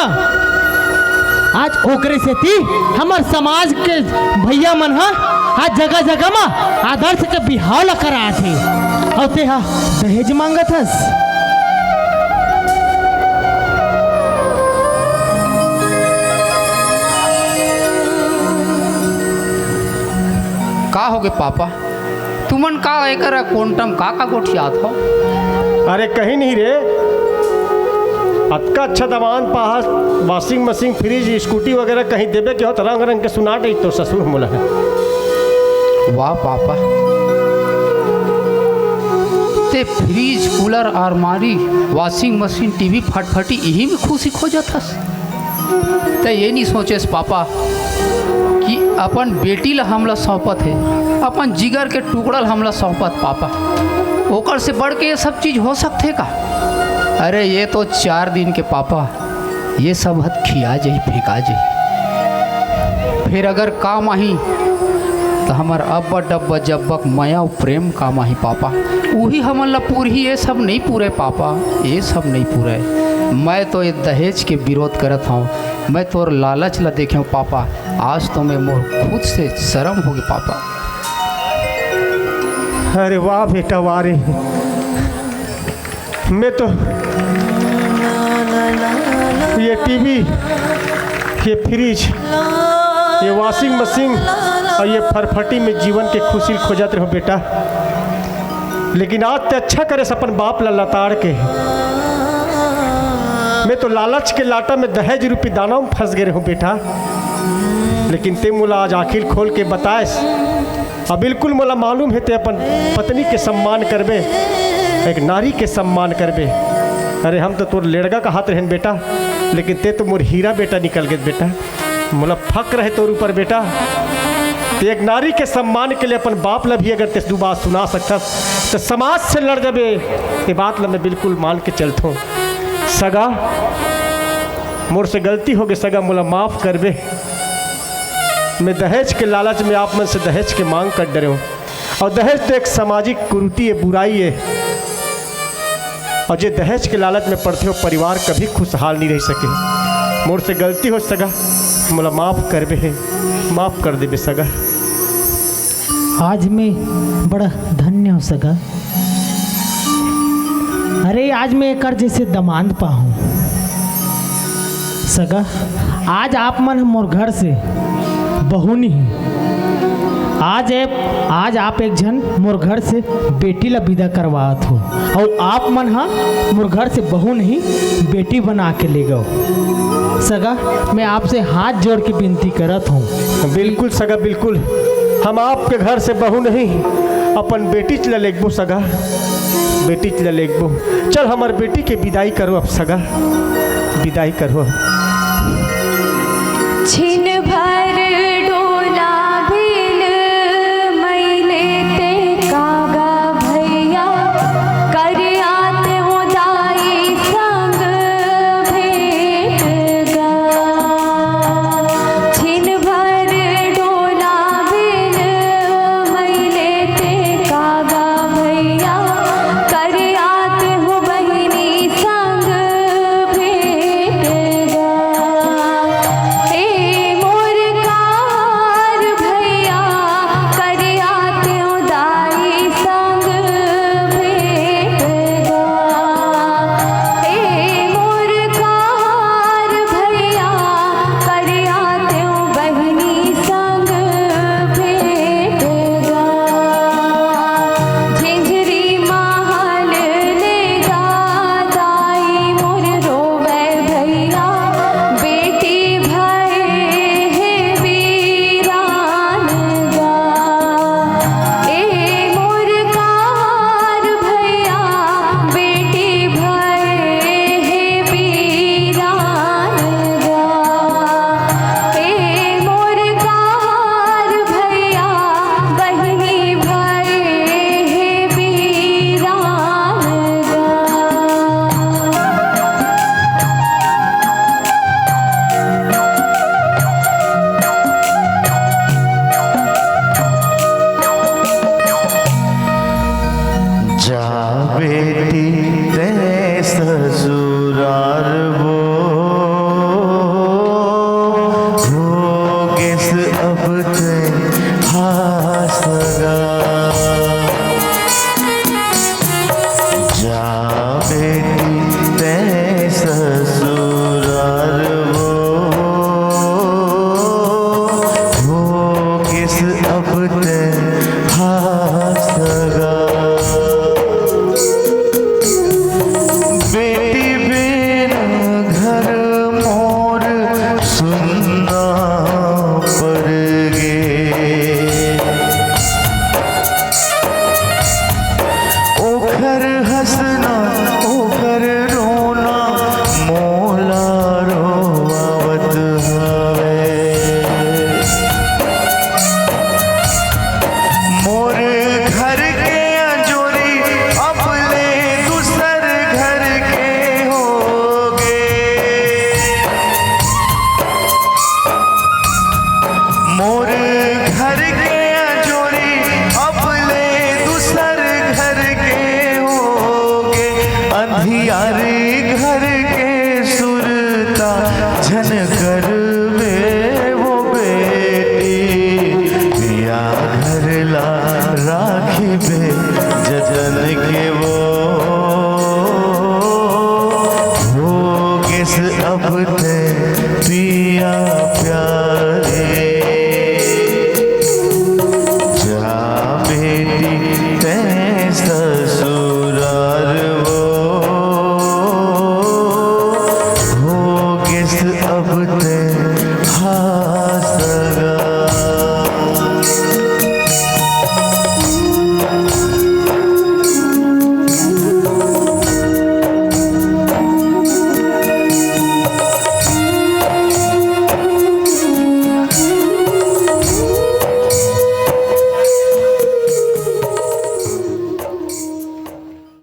आज ओकरे सेती हमर समाज के भैया मन ह आज जगह जगह म आदर्श के बिहाव ला करात हे। अउ ते ह दहेज मांगत हस। का होगे पापा? तुमन का एकर कोंटम का का गोठियात हो? अरे कहीं नहीं रे, अतका अच्छा दमान पाहस, washing machine, fridge, scooty वगैरह कहीं देबे के हो त रंग रंग के सुना दे तो ससुर मोला। वाह पापा, ते fridge, cooler, आलमारी, washing machine, टीवी, फटफटी, इही में खुशी खोजत हस। त ये नहीं सोचेस पापा कि अपन बेटी ला हमला सौंपत हे, अपन जिगर के टुकड़ा ला हमला सौंपत पापा। ओकर से बढ़ के ये सब चीज हो सकथे का? अरे ये तो चार दिन के पापा, ये सब हत खिया जाही, फेंका जाही। फिर अगर काम आही त हमर अब्बा डब्बा जब्बक मया अउ प्रेम काम आही पापा। उही हमन ला पूरही, ये सब नहीं पूरे पापा, ये सब नहीं पूरे। मैं तो ये दहेज के विरोध करत हूँ। मैं तोर लालच ला देखे हूँ पापा, आज तो मैं मोर खुद से शर्म होगे पापा। अरे वाह बेटा, वाह रे। मैं तो ये टीवी, ये फ्रिज, ये वॉशिंग मशीन और ये फरफटी में जीवन के खुशी खोजत रहूं बेटा, लेकिन आज ते अच्छा करेस अपन बाप ला लताड़ के। मैं तो लालच के लाटा में दहेज रूपी दाना में फंस गए रहूं बेटा, लेकिन ते मोला आज आखिर खोल के बताएस। अब बिल्कुल मोला मालूम हे ते अपन पत्नी के सम्मान करबे, एक नारी के सम्मान करबे। अरे हम तो तोर लेड़गा कहात रहेन बेटा, लेकिन ते तो मोर हीरा बेटा निकल गेस बेटा। मोला फक्र हे तोर ऊपर बेटा। ते एक नारी के सम्मान के लिए अपन बाप ला भी अगर ते दू बात सुना सकथस त समाज से लड़ जाबे। ये बात ला मैं बिल्कुल मान के चलथों। सगा, मोर से गलती होगे सगा, मोला माफ करबे। मैं दहेज के लालच में आप मन से दहेज के मांग कर डरे हूँ। और दहेज तो एक सामाजिक कुरीति है, बुराई है। और जे दहेज के लालच में पड़थे, वो परिवार कभी खुशहाल नहीं रह सके। मोर से गलती होगे सगा, मोला माफ करबे, माफ कर देबे सगा। आज मैं बड़ा धन्य हूँ सगा। अरे, आज मैं एकर जैसे दमांद पाहूं। सगा, आज आप मन मोर घर से बहू नहीं। आज ए, आज आप एक झन मोर घर से बेटी ला विदा करवात हो, अउ आप मन हा मोर घर से बहू नहीं, बेटी बना के ले गओ। सगा, मैं आपसे हाथ जोड़ के विनती करत हूँ। बिल्कुल सगा, बिल्कुल। हम आपके घर से बहू नहीं, अपन बेटी ला लेगबो सगा, बेटी ला लेगबो। चल, हमर बेटी के विदाई करो अब सगा, विदाई करो। छिन भर डोला बिन मइले ते कागा भैया, करिया ते हो दाई संग भेंट गा। छिन भर डोला बिन मइले ते कागा भैया, करिया ते हो बहिनी संग भेंट गा। ते हा सगा। बेटी बिन घर मोर सुन्ना पर गे। ओखर हंसना, ओखर रोना, मोला रोआवत हवे। मोर घर के अंजोरी अब ले दूसर घर के होगे। मोर घर के अंजोरी अब ले दूसर घर के होगे। अंधियारी